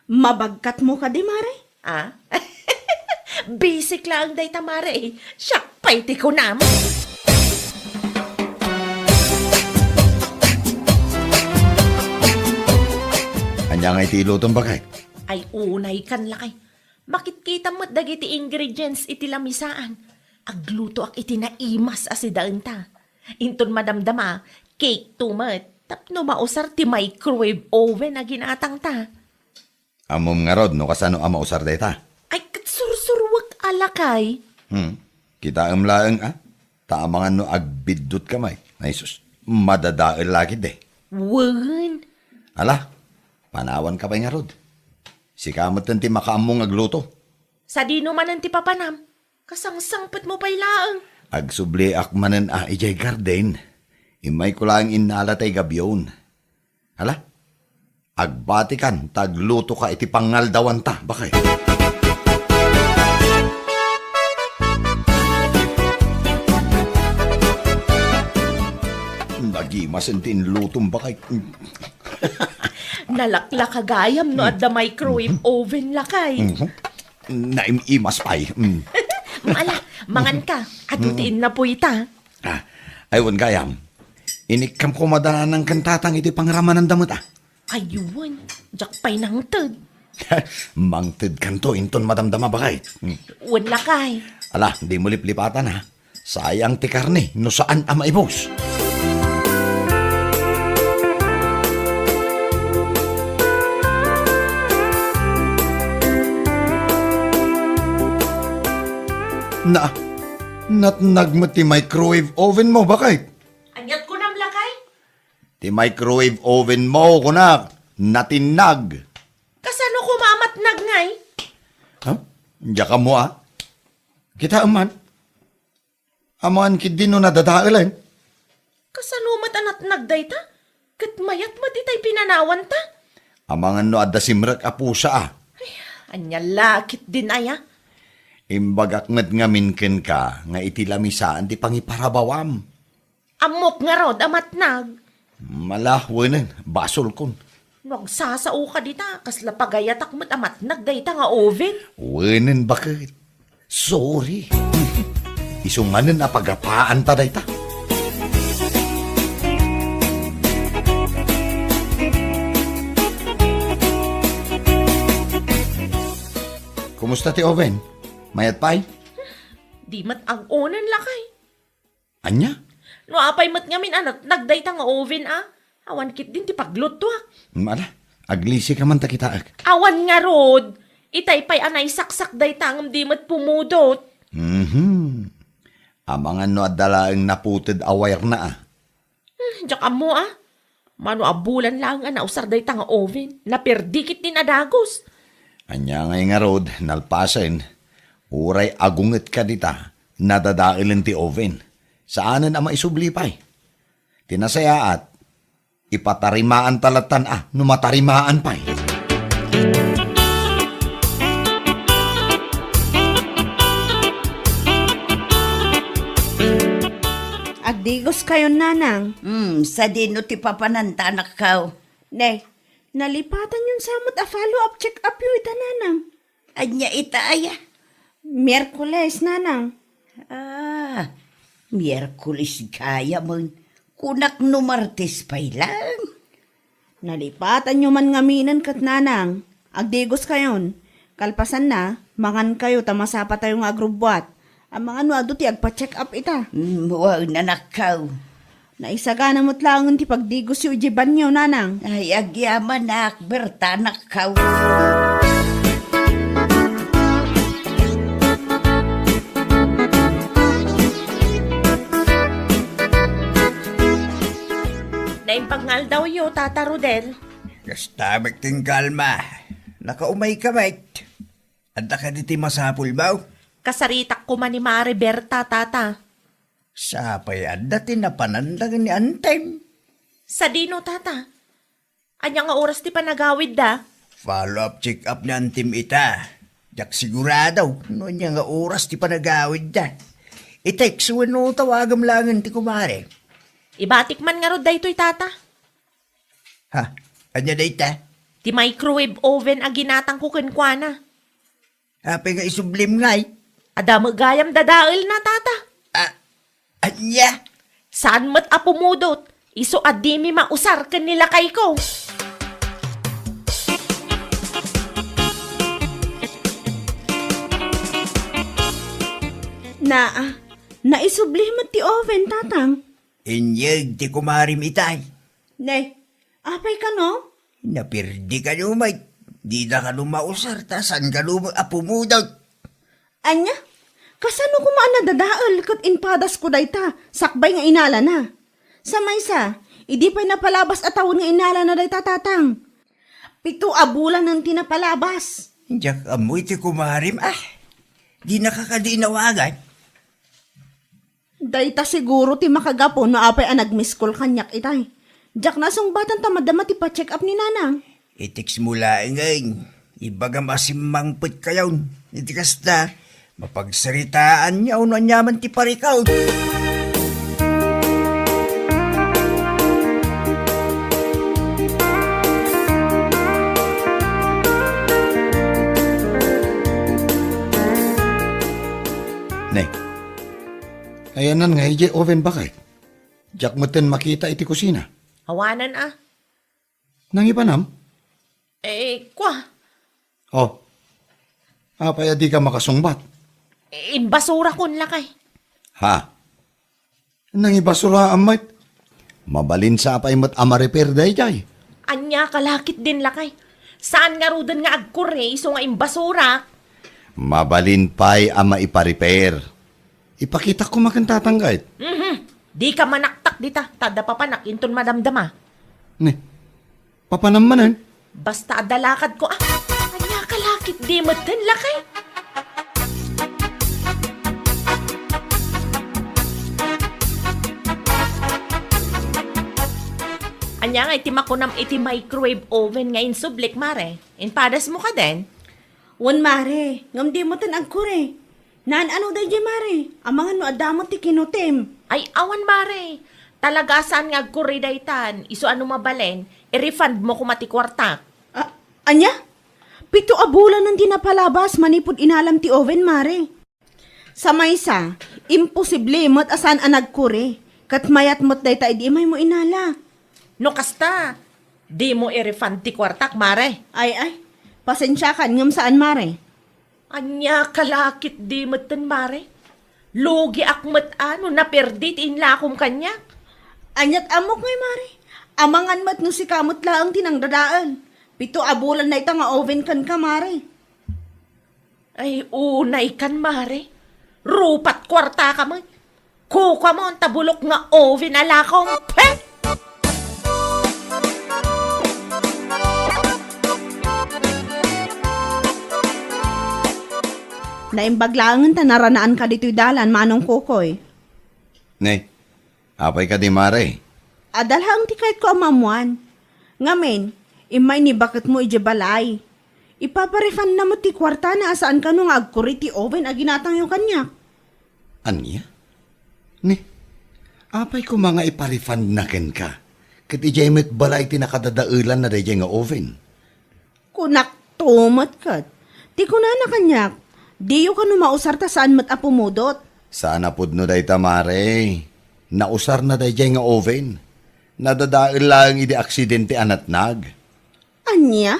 Mabagkatmo kadi, Mare? A? Basic laeng dayta, Mare. Siak pay ti kunam. Ania ngay ti ilutom, baket? Ay, unay kan lakay. Makitkitam met dagiti ingredients iti lamisaan. Aglutoak iti naimas a sidaenta. Inton madamdama, cake to met. Tapno mausar ti microwave oven a ginatangta. Ammom ngarud no kasano a mausar dayta? Ay, ket sursuruek a lakay. Hmm. Kitaem laeng a. Ta amangan no agbiddutka met. Ay sus, madadael la ketdi. Wen. Ala, panawanka pay ngarud. Sika metten ti makaammo nga agluto. Sadino manen ti papanam? Kasangsangpetmo pay laeng. Agsubliak manen a idiay garden. Immayko laeng innala tay gabion. Ala, agbatikan ta aglutoka iti pangaldawan ta, baket. Nagimasen ti inlutom, baket. Nalaklaka gayam no adda microwave oven, lakay. Mhm. Naim-imas pay. Mm. Ala, manganka. Adu ti innapoyta. A, ay, wen gayam. Inikkam koma da nanang ken tatang iti pangramananda met, a. Ay, wen, diak pay nangted. Mangtedkanto inton madamdama, baket. Hmm. Wen, lakay. Ala, dimo liplipatan, ha. Sayang ti karne no saan a maibus. Na, natnag met ti microwave oven mo, baket. Aniat kunam, lakay? Ti microwave oven mo, kunak, natinnag. Kasano koma a matnag ngay? Ha? Diak ammo, a? Kitaem man. Amangan ketdi no nadadaelen. Kasano met a natnag dayta? Ket mayat met itay pinanawanta? Amangan no adda simrek a pusa, a. Ay, ania la ketdin aya? Imbagak met ngamin kenka nga iti lamisaan ti pangiparabawam. Ammok ngarud a matnag. Mala, wenen, basolkon. No agsasaoka dita, kasla pagayatak met a matnag dayta nga oven. Wenen, baket. Sorry. Isu manen a pagapaanta dayta. Kumusta ti oven? Mayat pay? Di met ag-onen, lakay. Ania? No apay met ngamin a natnag dayta nga oven, a? Awan ketdin ti paglutuak. Ala, aglisika man ta kitaek. Awan ngarud. Itay pay a naisaksak dayta ngem di met pumudot. Mhm. Amangan no adda laeng naputed a wire na, a. Hmm, diak ammo, a. Mano a bulan laeng a nausar dayta nga oven. Naperdi ketdin a dagus. Ania ngay ngarud, nalpasen, uray agungetka dita, nadadaelen ti oven. Saanen a maisubli pay. Ti nasayaat, ipatarimaanta lattan a no matarimaan pay. Agdigoskayon, nanang. Hmm, sadino ti papananta, anakko? Ne, nalipatanyon sa met a follow-up check-upyo ita, nanang. Ania ita aya? Miyerkules, nanang. Ah, Miyerkules gayam. Kunak no Martes pay laeng. Nalipatanyo man ngaminen ket, nanang. Agdigoskayon. Kalpasanna, mangankayo ta masapatayo nga agrubbuat. Amangan no adu ti agpa-check up ita. Mm, wen, anakko. Naisagana met laengen ti pagdigosyo idiay banio, nanang. Ay, agyamanak, Berta, anakko. Naimbag nga aldawyo, Tata Rodel. Kasta met ti kalma. Nakaumayka met. Adda kadi ti masapulmo? Kasaritak koma ni Mare Berta, Tata. Sapay adda ti napananda ni Antem. Sadino, Tata? Ania nga oras ti panagawidda? Follow-up check-up ni Antem ita. Diak sigurado no ania nga oras ti panagawidda. I-text wenno tawagem laengen ti kumare. Ibatik man ngarud daytoy, Tata. Ha? Ania dayta? Ti microwave oven a ginatangko kenkuana. Apay nga isublim ngay? Adda met gayam dadaelna, Tata. Ah, ania? Saan met a pumudot. Isu a dimi mausar ken ni lakayko. Naa, naisubli met ti oven, Tatang. Inyeg ti kumarem itay. Ne, apay kano? Naperdikano met. Dida kano mausar ta saan kano a pumudot. Ania? Kasano koma a nadadael ket impadasko dayta sakbay nga inalana? Sa maysa, idi pay napalabas a tawen nga inalana dayta, Tatang. Pito a bulanen ti napalabas. Diak ammo iti kumarem, ah. Dinaka kadi inawagan? Dayta siguro ti makagapu no apay a nag-miss call kaniak itay. Diak nasungbatan ta madama ti pa-check up ni Nanang. I-text mo laengen. Ibagam a simmangpetkayon. Iti kasta, mapagsaritaanyo no aniaman ti parikut. Ne, ayanna nga idiay oven, baket? Diak metten makita iti kusina. Awanen a. Nangibanam? Eh, kua. Oh. Apay a dika makasungbat? Eh, imbasurakon, lakay. Ha? Nangibasuraam met? Mabalin sa pay met a ma-repair daydiay. Ania ka la ketdin, lakay? Saan ngaruden nga agkurre isu nga imbasurak? Mabalin pay a maipa-repair. Ipakitak koma ken tatang ket. Mhm. Dika manaktak dita, ta adda papanak inton madamdama. Ne, papanam manen? Basta adda lakadko, ah. Ania ka la ketdi metten, lakay? Ania nga iti makunam iti microwave oven nga insublik, Mare? Impadasmo kadin? Wen, Mare, ngem di metten agkurre. Naan-ano daydiay, Mare? Amangan no adda met ti kinutim. Ay, awan, Mare. Talaga a saan nga agkurre daytan. Isu a no mabalin, i-refund mo koma ti kuartak. Ah, ania? Pito a bulanen ti napalabas manipud inalam ti oven, Mare. Sa maysa, imposible met a saan a nagkurre. Ket mayat met dayta idi imaymo inala. No kasta, dimo i-refund ti kuartak, Mare. Ay, ay. Pasensiakan ngem saan, Mare. Ania ka la ketdi metten, Mare? Lugiak met a no naperdi ti inlakom kaniak. Aniat ammok ngay, Mare? Amangan met no sika met laeng ti nangdadael. Pito a bulan dayta nga oven kenka, Mare. Ay, unaykan, Mare. Rupat kuartaka met. Kukuamon ta bulok nga oven a lakom. Pe! Naimbag laengen ta naranaanka ditoy dalan, Manong Kukoy. Ne, apay kadi, Mare? Adda laeng ti kayatko a maammuan. Ngamin, immay ni baketmo idiay balay. Ipapa-refundna met ti kuartana a saan kano nga agkurre ti oven a ginatangyo kaniak. Ania? Ne, apay koma nga ipa-refundna kenka? Ket idiay met balay ti nakadadaelanna daydiay nga oven. Kunak to met ket. Ti kunana kaniak, diyo kano mausar ta saan met a pumudot. Saan a pudno dayta, Mare. Nausarna daydiay nga oven. Nadadael laeng idi aksidente a natnag. Ania?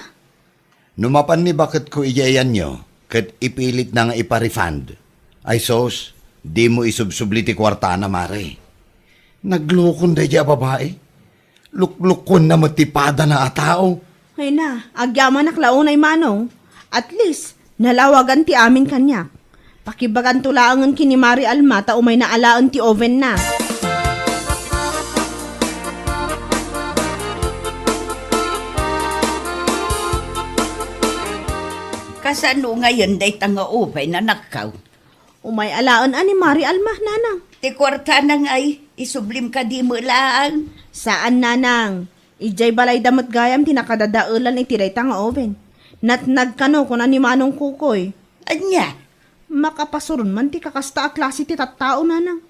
No mapan ni baketko idiay ayanyo, ket ipilitna nga ipa-refund. Ay sus, dimo isubsubli ti kuartana, Mare. Naglukon daydiay a babai. Luklukonna met ti padana a tao. Ay na, agyamanak la unay, Manong. At least, nalawagan ti amin kaniak. Pakibaganto laengen ken ni Mari Alma ta umayna alaen ti ovenna. Kasano ngayen dayta nga oven, anakko? Umay alaen a ni Mari Alma, nanang. Ti kuartana ngay, isublim kadi met laeng. Saan, nanang. Idiay balayda met gayam ti nakadadaelan iti dayta nga oven. Natnag kano, kuna ni Manong Kukoy. Ania? Makapasuron man ti kakasta a klase ti tattao, nanang.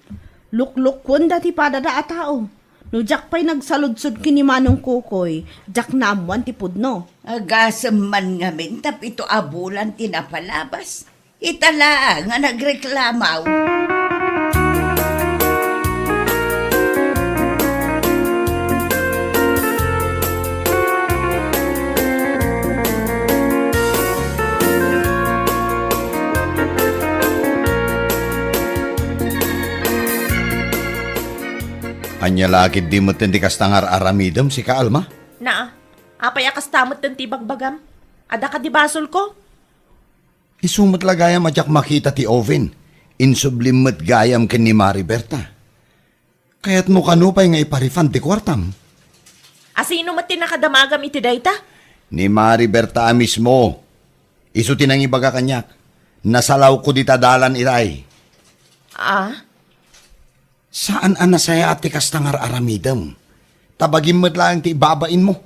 Luklukkuenda ti padada a tao. No diak pay nagsaludsod ken ni Manong Kukoy, diak naammuan ti pudno. Agasem man ngamin ta pito a bulan ti napalabas. Ita laeng nga nagreklamo. Ania la ketdi metten ti kasta nga ar-aramidem, sika, Alma? Naa, apay a kasta metten ti ibagbagam? Adda kadi basolko? Isu met la gayam a diak makita ti oven. Insublim met gayam ken ni Mari Berta. Kayatmo kano pay nga ipa-refund ti kuartam? A sino met ti nakadamagam iti dayta? Ni Mari Berta a mismo. Isu ti nangibaga kaniak. Nasalawko dita dalan itay. Ah? Saan a nasayaat ti kasta nga ar-aramidem. Ta bagim met laeng ti ibabainmo.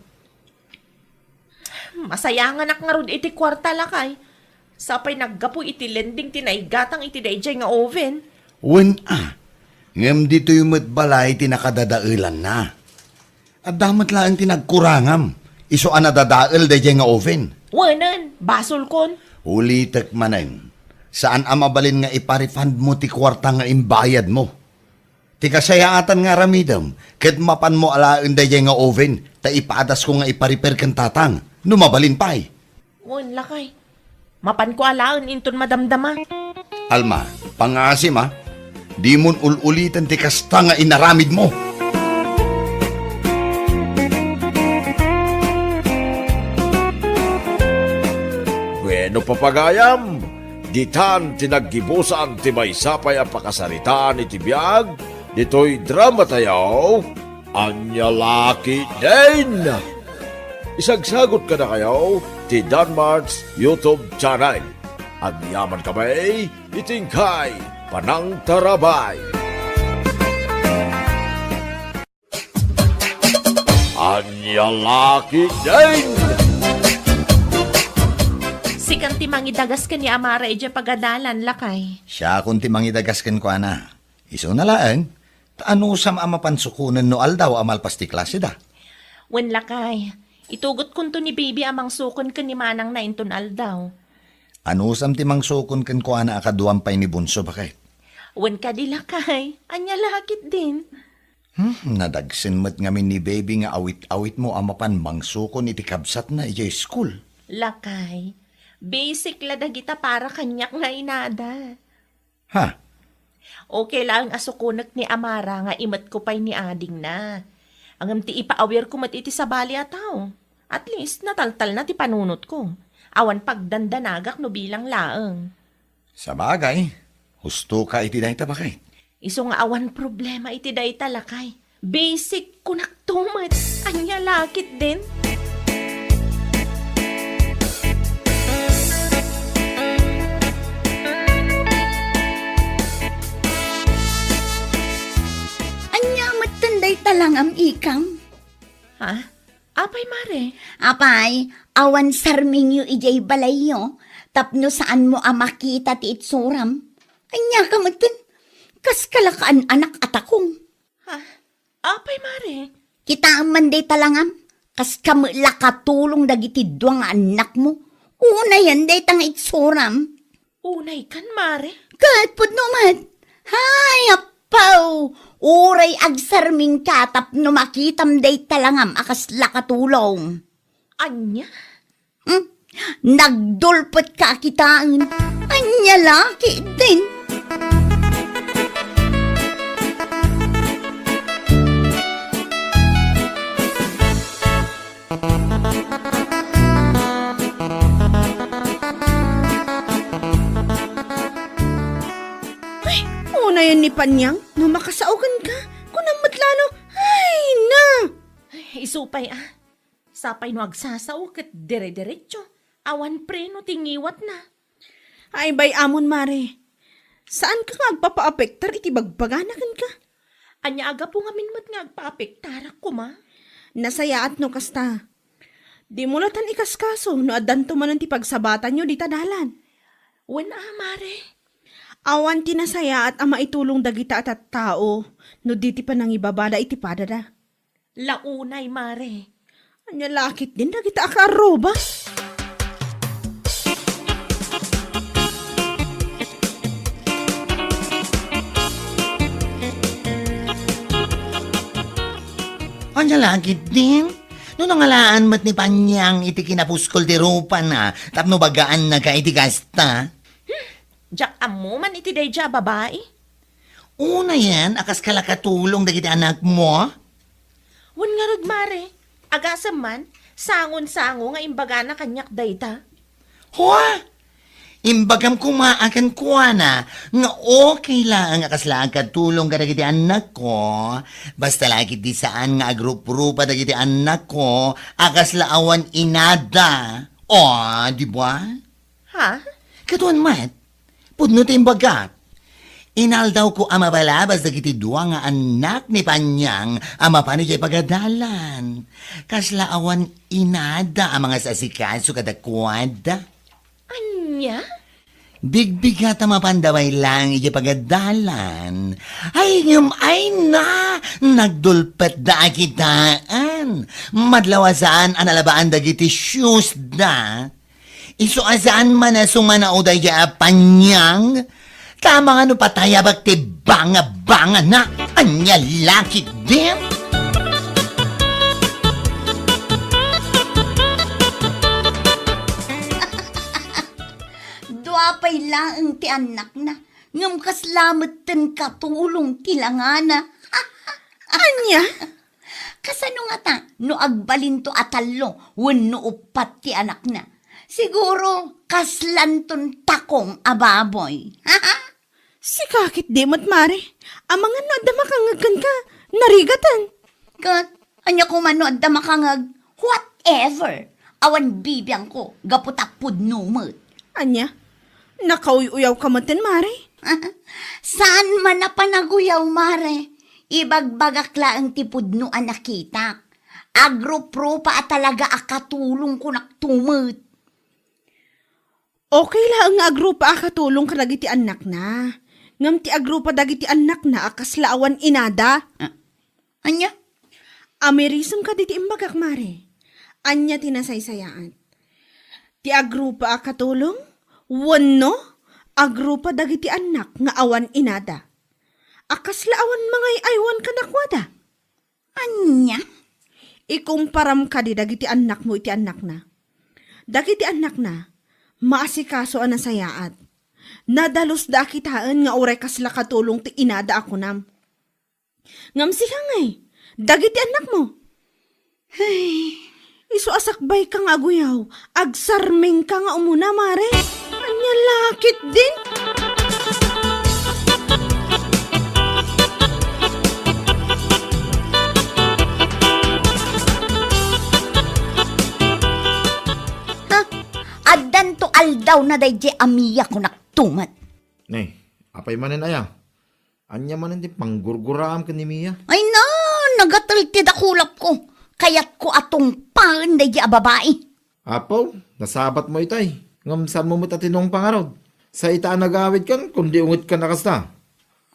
Masayanganak ngarud iti kuarta, lakay. Sapay naggapu iti lending ti naigatang iti daydiay nga oven. Wen a, ngem ditoy met balay ti nakadadaelanna. Adda met laeng ti nagkurangam, isu a nadadael daydiay nga oven. Wenen, basolkon. Ulitek manen, saan a mabalin nga ipa-refund mo ti kuarta nga imbayadmo. Ti kasayaatan nga aramidem, ket mapanmo alaen daydiay nga oven, ta ipaadasko nga ipa-repair ken tatang, no mabalin pay. Wen, lakay. Mapanko alaen inton madamdama. Alma, pangaasim a. Dimon ul-uliten ti kasta nga inaramidmo. Bueno, papagayam, ditan ti naggibusan ti maysa pay a pakasaritaan iti biag ditoy drama tayo, Ania La Ketdin. Isagsagut kadakayo ti Danmart's YouTube channel. Agyamankami iti inkay panangtarabay. Ania La Ketdin. Sikan ti mangidagas ken ni Amara idiay pagadalan, lakay. Siakon ti mangidagas kenkuana. Isuna laeng, ta anusam a mapan sukonen no aldaw a malpas ti klaseda? Wen, lakay. Itugotkonto ni Baby a mangsukon ken ni manangna inton aldaw. Anusam ti mangsukon kenkuana a kaduam pay ni Bunso, baket? Wen kadi, lakay. Ania La Ketdin? Hmm, nadagsen met ngamin ni Baby nga awit-awitmo a mapan mangsukon iti kabsatna idiay school. Lakay, basic la dagita para kaniak nga inada. Ha? Okay laeng a sukonek ni Amara nga imetko pay ni adingna. Ngem ti ipaawirko met iti sabali a tao. At least, nataltalna ti panunotko. Awan pagdandanagak no bilang laeng. Sabagay, husto ka iti dayta, baket. Isu nga awan problema iti dayta, lakay. Basic, kunakto met. Ania La Ketdin? Ania metten dayta langam, ikang? Ha? Apay, mare? Apay, awan sarmingyo idiay balayyo tapno saanmo a makita ti itsuram? Ania ka metten? Kas kala kaan-anak a takong. Ha? Apay, mare? Kitaem man dayta langam, kas kami la katulong dagiti dua nga annakmo. Unayen dayta nga itsuram. Unay kan, mare? Ket pudno met. Hay, appaw! Uray agsarmingka tapno makitam dayta langam a kasla katulong. Ania? Hmm? Nagdulpet ka a kitaen. Ania La Ketdin? Ay, unayen ni Panyang, no makasao kenka, kunam met la no, ay na! Ay, isu pay a. Sapay no agsasao ket dire-diretso, awan preno ti ngiwatna. Ay, bay-amon, mare. Saanka nga agpapaapektar iti bagbagana kenka? Ania a gapu ngamin met nga agpaapektarak koma? Nasayaat no kasta. Dimo latan ikaskaso no addanto manen ti pagsabatanyo dita dalan. Wen a, mare. Awan ti nasayaat a maitulong dagita a tattao no di ti panangibabada iti padada. La unay, mare. Ania La Ketdin dagita a kaarruba? Ania La Ketdin? No nangalaan met ni Panyang iti kinapuskol ti rupana tapno bagaannaka iti kasta? Diak ammo man iti daydiay a babai. Unayen a kas kala katulong dagiti anakmo? Wen ngarud, mare, agasem man, sangon-sango nga imbagana kaniak dayta. Hua! Imbagam koma a kenkuana nga okay laeng a kasla agkatulong kadagiti annakko, basta la ket ti saan nga agruprupa dagiti annakko a kasla awan inada. O, di ba? Ha? Kaduan met, pudno ti imbagak. Inaldawko a mabalabas dagiti dua nga annak ni Panyang a mapan idiay pagadalan. Kasla awan inada a mangasasikaso kadakuada. Ania? Bigbigat a mapanda bayleng idiay pagadalan. Ay, ngem ay na, nagdulpetda a kitaan. Madlaw a saan a nalabaan dagiti shoes da. Isu a saan man a sumanaw daydiay a Panyang, ta amangan no patayabak ti banga-bangana. Ania la ketdin? Dua pay laeng ti annakna, ngem kasla metten katulong ti langana. Ania? Kasano ngata no agbalinto a tallo wenno uppat ti anakna? Siguro, kaslanton takong a baboy. Sika ketdi met, Mare. Amangan no adda makangeg kenka, narigaten. Ket ania koma no adda makangeg, whatever. Awan bibiangko, gapu ta pudno met. Ania? Nakauy-uyawka metten, Mare? Saan man a panaguyaw, Mare. Ibagbagak laeng ti pudno a nakitak. Agrup-rupa a talaga a katulong kunakto met. Okay laeng nga agrupa a katulong kadagiti annakna. Ngem ti agrupa dagiti annakna a kasla awan inada. Ah, ania? Amirisem kadi ti imbagak, Mare. Ania ti nasaysayaat? Ti agrupa a katulong wenno agrupa dagiti annak nga awan inada a kasla awan mangay-aywan kadakuada? Ania? Ikumparam kadi dagiti annakmo iti annakna. Dagiti annakna, maasikaso a nasayaat. Nadalus da a kitaen nga uray kasla katulong ti inada a kunam. Ngem sika ngay, dagiti annakmo? Ay, isu a sakbayka nga aguyaw, agsarmingka nga umuna, Mare. Ania la ketdin? Ha? Addanto aldawna daydiay a Mia kunakto met. Nay, apay manen aya? Ania manen ti panggurguraam ken ni Mia? Ay na, nagatel ti dakulapko. Kayatko a tungpaen daydiay a babai. Apo, nasabatmo itay. Ngem saanmo met a tinungpa ngarud. Sa ita a nagawidkan, kundi ungetkan a kasta.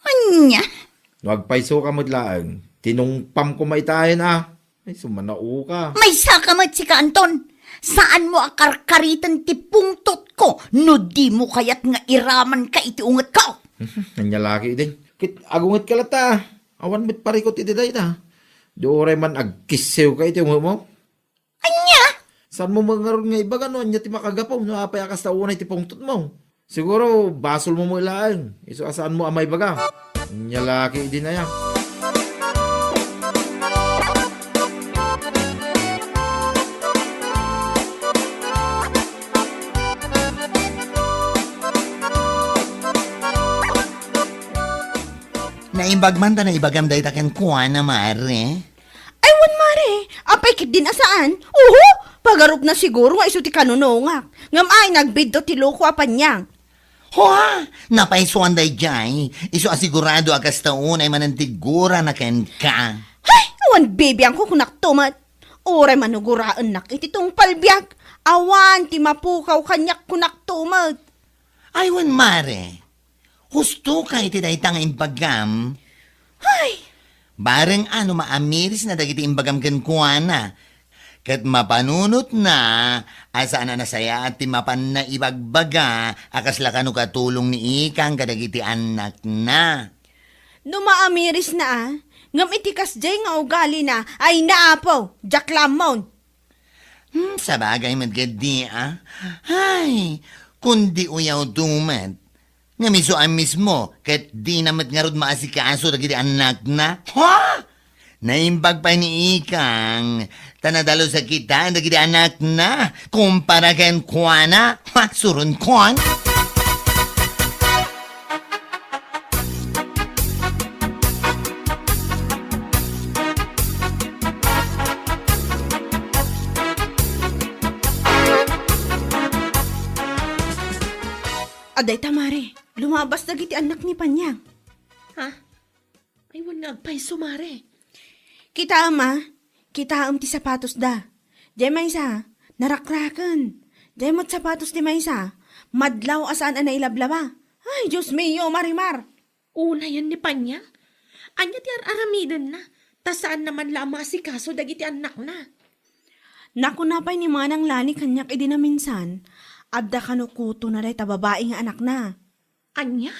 Ania? No agpaysoka met laeng, tinungpam koma itayen a. Ay, sumanao ka. Maysaka met sika, Anton. Saanmo a karkariten ti pungtotko no dimo kayat nga iramanka iti ungetko. Ania la ketdin? Ket agungetka latta. Awan met parikut iti dayta. Di uray man agkissewka iti ungetmo. Ania? Saanmo met ngarud nga ibaga no ania ti makagapu no apay a kasta unay ti pungtotmo? Siguro, basolmo met laeng. Isu a saanmo a maibaga. Ania la ketdin aya? Naimbag man ta naibagam dayta kenkuana, Mare. Ay, wen, Mare, apay ketdin a saan? Uho! Pagarupna siguro nga isu ti kanunungak. Ngem ay, nagbiddut ti loko a paniang. Hua! Napaysuan daydiay. Isu a sigurado a kasta unay manen ti gurana kenka. Hay! Awan bibiangko kunakto met. Uray manuguraennak iti tungpal biag. Awan ti mapukaw kaniak kunakto met. Ay, wen, Mare. Husto ka iti dayta nga imbagam. Hay! Bareng a no maamirisna dagiti imbagam kenkuana, ket mapanunotna a saan a nasayaat ti mapanna ibagbaga a kasla kano katulong ni Ikang kadagiti annakna. No maamirisna a, ngem iti kasdiay nga ugalina, ay na, Apo, diak la ammon. Hmm, sabagay met ketdi a. Hay, kundi uyawto met. Ngem isu a mismo, ket dina met ngarud maasikaso dagiti annakna. Ha? Naimbag pay ni Ikang, ta nadalus a kitaen dagiti annakna, kumpara kenkuana. Ha, surunkuan? Adayta, Mare. Lumabas dagiti annak ni Panyang. Ha? Ay, wen nga agpayso, Mare. Kitaem, a. Kitaem ti sapatosda. Diay maysa, narakraken. Diay met sapatos ti maysa, madlaw a saan a nailablaba. Ay, Dios mio, Marimar! Unayen ni Panyang? Ania ti ar-aramidenna? Ta saanna man la a maasikaso dagiti annakna. Nakuna pay ni Manang Lani kaniak idi naminsan, adda kano kutona dayta babai nga anakna. Ania?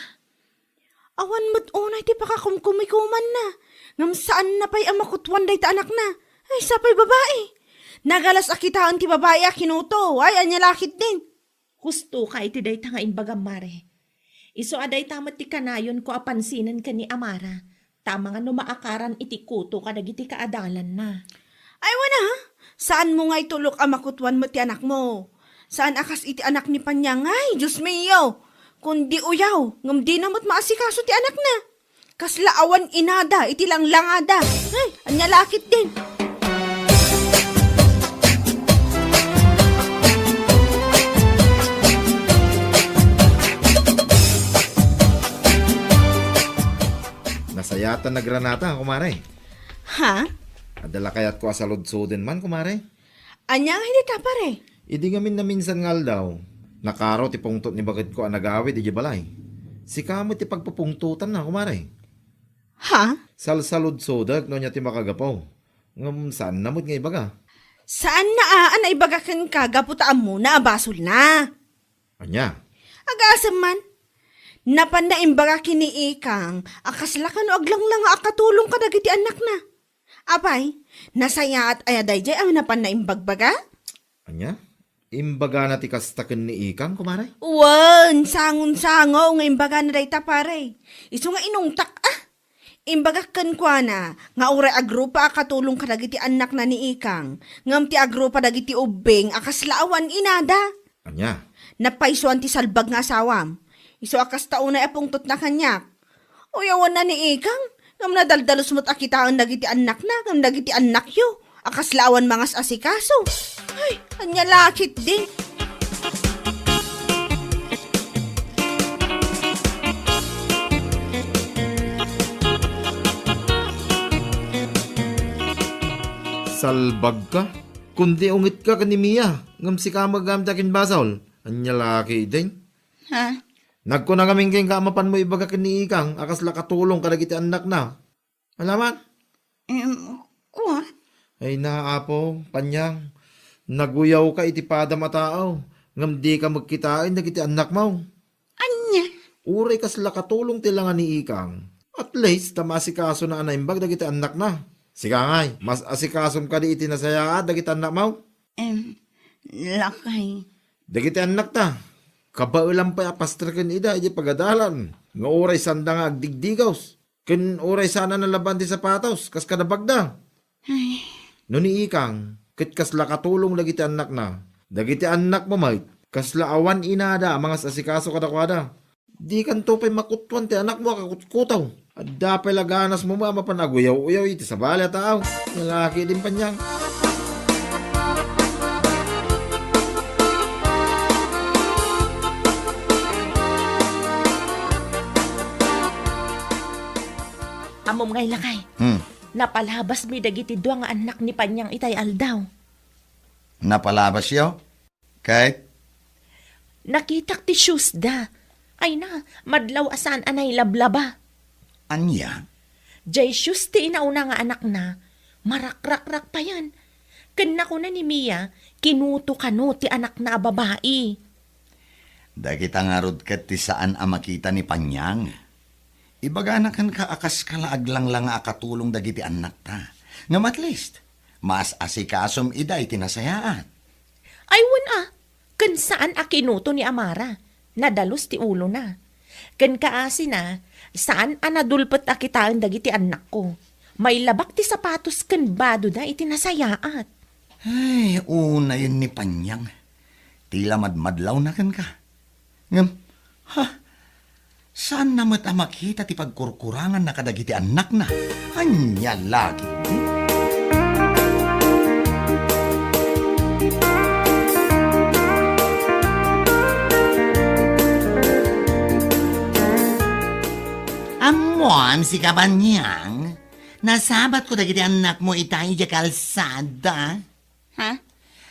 Awan met unay ti pakakumkumikumanna, ngem saanna pay a makutuan dayta anakna. Ay, sapay babai. Nagalas a kitaen ti babai a kinuto. Ay, ania la ketdin. Husto ka iti dayta nga imbagam, Mare. Isu a dayta met ti kanayonko a pansinen ken ni Amara, ta amangan no maakaran iti kuto kadagiti kaadalanna. Ay, wana, ha? Saanmo nga itulok a makutuan met ti anakmo? Saan a kas iti anak ni Panyang? Ay, Dios mio! Kundi uyaw, ngem dina met maasikaso ti anakna. Kasla awan inada iti langlangada. Ay, ania la ketdin. Nasayaat a nagranata, kumare. Ha? Adda la kayatko a saludsoden man, kumare. Ania nga idi ta, pare? Idi ngamin naminsan nga aldaw, nakaro ti pungtot ni baketko a nagawid idiay balay. Sika met ti pagpupungtotanna, kumare. Ha? Salsaludsodek no ania ti makagapu. Ngem saanna met nga ibaga. Saanna a, a naibaga kenka gapu ta ammona a basolna. Ania? Agasem man. Napanna imbaga ken ni Ikang a kasla kano aglanglanga a katulong kadagiti annakna. Apay, nasayaat aya daydiay a napanna imbagbaga? Ania? Imbagana ti kasta ken ni Ikang, kumare? Wen, sangon-sango nga imbagana dayta, pare. Isu nga inungtak, ah. Imbagak kenkuana nga uray agrupa a katulong kadagiti annakna ni Ikang, ngem ti agrupa dagiti ubbing a kasla awan inada. Ania? Napaysuan ti salbag nga asawam. Isu a kasta unay a pungtotna kaniak. Uyawanna ni Ikang, ngem nadaldalus met a kitaen dagiti annakna, ngem dagiti annakyo a kasla awan mangas-asikaso. Ay, ania la ketdi. Salbagka, kundi ungetka ken ni Mia, ngem sika met gayam ti akinbasol. Ania la ketdi? Ha? Nagkuna ngamin kenka a mapanmo ibaga ken ni Ikang a kasla katulong kadagiti annakna. Alaman? Em, kuan. Ay na, Apo, Panyang, naguyawka iti padam a tao, ngem dika met kitaen dagiti annakmo. Ania? Uray kasla katulong ti langa ni Ikang. At least, ta maasikasona a naimbag dagiti annakna. Sika ngay, mas-asikasom kadi iti nasayaat dagiti annakmo? Em, lakay. Dagiti annakta, kabaelan pay a pastreken ida idiay pagadalan, nga uray saanda nga agdigdigaws, ken uray saanda nalaban ti sapatos, kas kada bagda. Ay. No ni Ikang, ket kasla katulong dagiti annakna, dagiti annakmo met, kasla awan inada a mangas-asikaso kadakuada. Dikanto pay makutuan ti anakmo a kakutkuto. Adda pay la ganasmo a mapan aguyaw-uyaw iti sabali a tao. Lalaki din, Panyang. Ammom ngay, lakay. Hmm. Napalabasmi dagiti dua nga annak ni Panyang itay aldaw. Napalabasyo? Ket? Nakitak ti shoes da. Ay na, madlaw a saan a nailablaba. Ania? Jay shoes ti inauna nga anakna, marakrakrak payen. Ken nakuna ni Mia, kinuto kano ti anakna a babai. Dagita ngarud ket ti saan a makita ni Panyang. Ibagana kenka a kaska la aglangla nga akatulong dagiti annakta. Ngem at least, maas-asikasom ida iti nasayaat. Ay, wen a, ken saan a kinuto ni Amara. Nadalus ti ulona. Ken kaasina, saan a nadulpet a kitaen dagiti annakko. Mailabak ti sapatos ken badoda iti nasayaat. Ay, unayen ni Panyang. Ti la madmadlawna kenka. Ngem, ha? Saanna met a makita ti pagkurkuranganna kadagiti annakna? Ania la ketdi? Ammoam, sika Panyang, nasabatko dagiti annakmo ita idiay kalsada. Ha?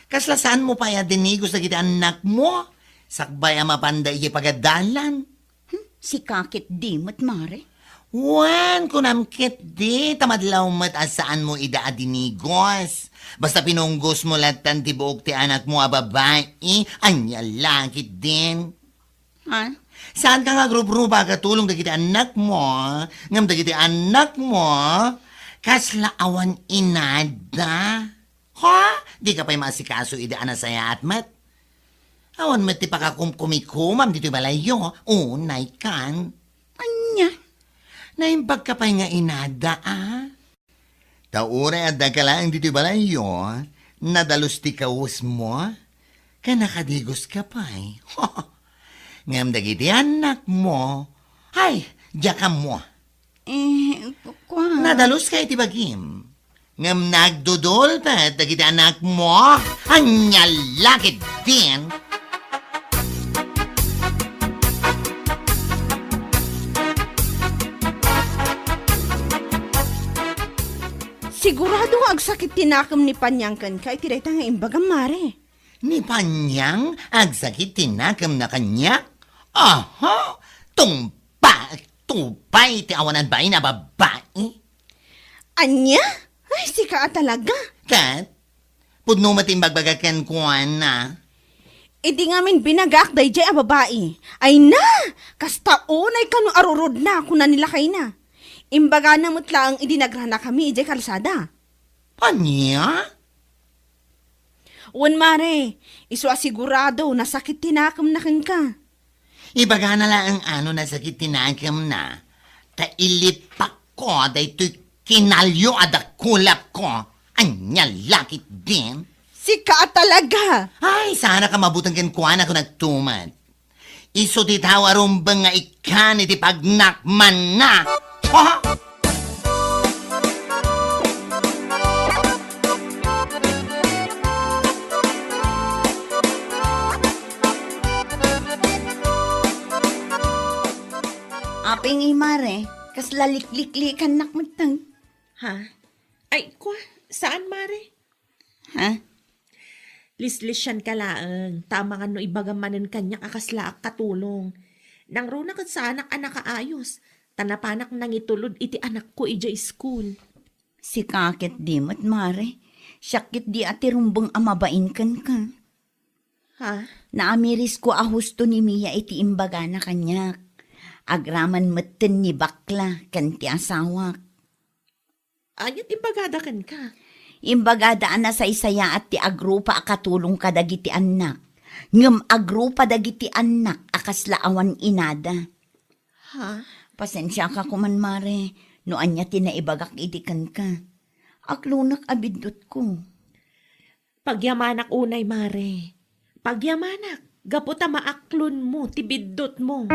Kasla saanmo pay a dinigos dagiti annakmo? Sakbay a mapanda idiay pagadalan. Hmm, sika ketdi met, Mare? Wen, kunam ketdi, ta madlaw met a saanmo ida a dinigos. Basta pinunggosmo lattan ti buok ti anakmo a babai, ania la ketdin? Ha? Saanka nga agrubruba a katulong dagiti annakmo, ngem dagiti annakmo, kasla awan inada. Ha? Dika pay maasikaso idi a nasayaat met? Awan met ti pakakumkumikomam ditoy balayyo, unay kan. Ania? Naimbagka pay nga inada, a? Ta uray addaka laeng ditoy balayyo, nadalus ti kawesmo, ken nakadigoska pay. Ngem dagiti annakmo, ay, diak ammo. Eh, ku-, kua- Nadaluska iti bagim. Ngem nagdudulpet dagiti annakmo. Ania la ketdin? Sigurado nga agsakit ti nakem ni Panyang kenka iti dayta nga imbagam, Mare. Ni Panyang agsakit ti nakemna kaniak? Aha! Tungpa, tupay ti awanan bain a babai. Ania? Ay, sika a talaga. Ket, pudno met imbagbaga kenkuana. Idi ngamin binagaak daydiay a babai. Ay na! Kasta unay kano arurudna, kuna ni lakayna. Imbagana met laeng idi nagranakami idiay kalsada. Ania? Wen, Mare, isu a sigurado, nasakit ti nakemna kenka. Ibagana laeng a no nasakit ti nakemna, ta ilipakko daytoy kinalio a dakulapko. Ania la ketdin? Sika a talaga! Ay, saanak a mabuteng kenkuana kun agtumet. Isu ti tao a rumbeng nga ikkan iti pagnakmanna. Ha? Apay ngay, Mare, kasla likliklikannak metten. Ha? Ay, kua, saan, Mare? Ha? Lislisianka laeng, ta amangan no ibagam manen kaniak a kaslaak katulong. Nangruna ket saanak a nakaayos, ta napanak nangitulod iti anakko idiay school. Sika ketdi met, Mare. Siak ketdi a ti rumbeng a mabain kenka. Ha? Naamirisko a husto ni Mia iti imbagana kaniak. Agraman metten ni bakla ken ti asawak. Ania ti imbagada kenka? Imbagada a nasaysayaat ti agrupa a katulong kadagiti annak, ngem agrupa dagiti annak a kasla awan inada. Ha? Pasensiaka koman, Mare, no ania ti naibagak idi kenka. Aklonek a biddutko. Pagyamanak unay, Mare. Pagyamanak, gapu ta maaklonmo ti biddutmo.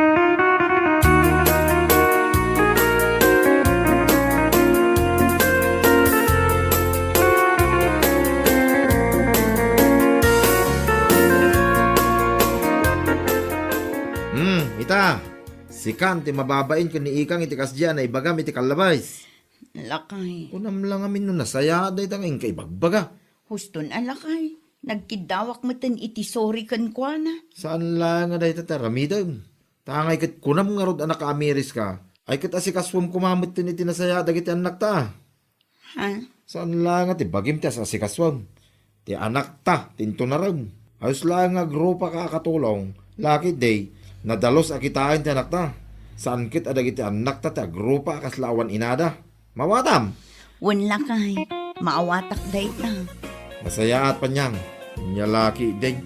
Hmm, ita, sikan ti mababain ken ni Ikang iti kasdiay a naibagam iti kallabais. Lakay. Kunam la ngamin no nasayaat dayta nga inka ibagbaga. Huston a lakay. Nagkiddawak metten iti sorry kenkuana. Saan la nga dayta ti aramidem. Ta angay ket kunam ngarud a nakaamiriska, ay ket asikasuem koma metten iti nasayaat dagiti annakta. Ha? Saan la nga ti bagim ti as-asikasuem. Ti anakta ti intunarem. Ayos laeng nga agrupaka a katulong, lakay, day, nadalus a kitaen ti anakta. Saan ket a dagiti annakta ti agrupa a kasla awan inada. Maawatam? Wen lakay, maawatak dayta. Nasayaat, Panyang. Nia lakay, day.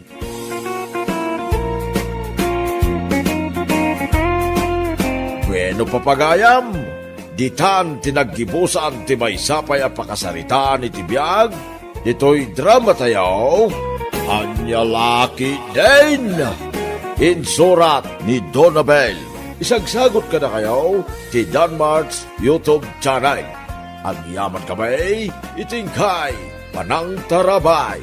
Bueno, papagayam, ditan ti naggibusan ti maysa pay a pakasaritaan iti biag ditoy dramatayo, Ania Lakay Din. Insurat ni Donabel. Isagsagut kadakayo ti Danmart's YouTube channel. Agyamankami iti inkay panangtarabay.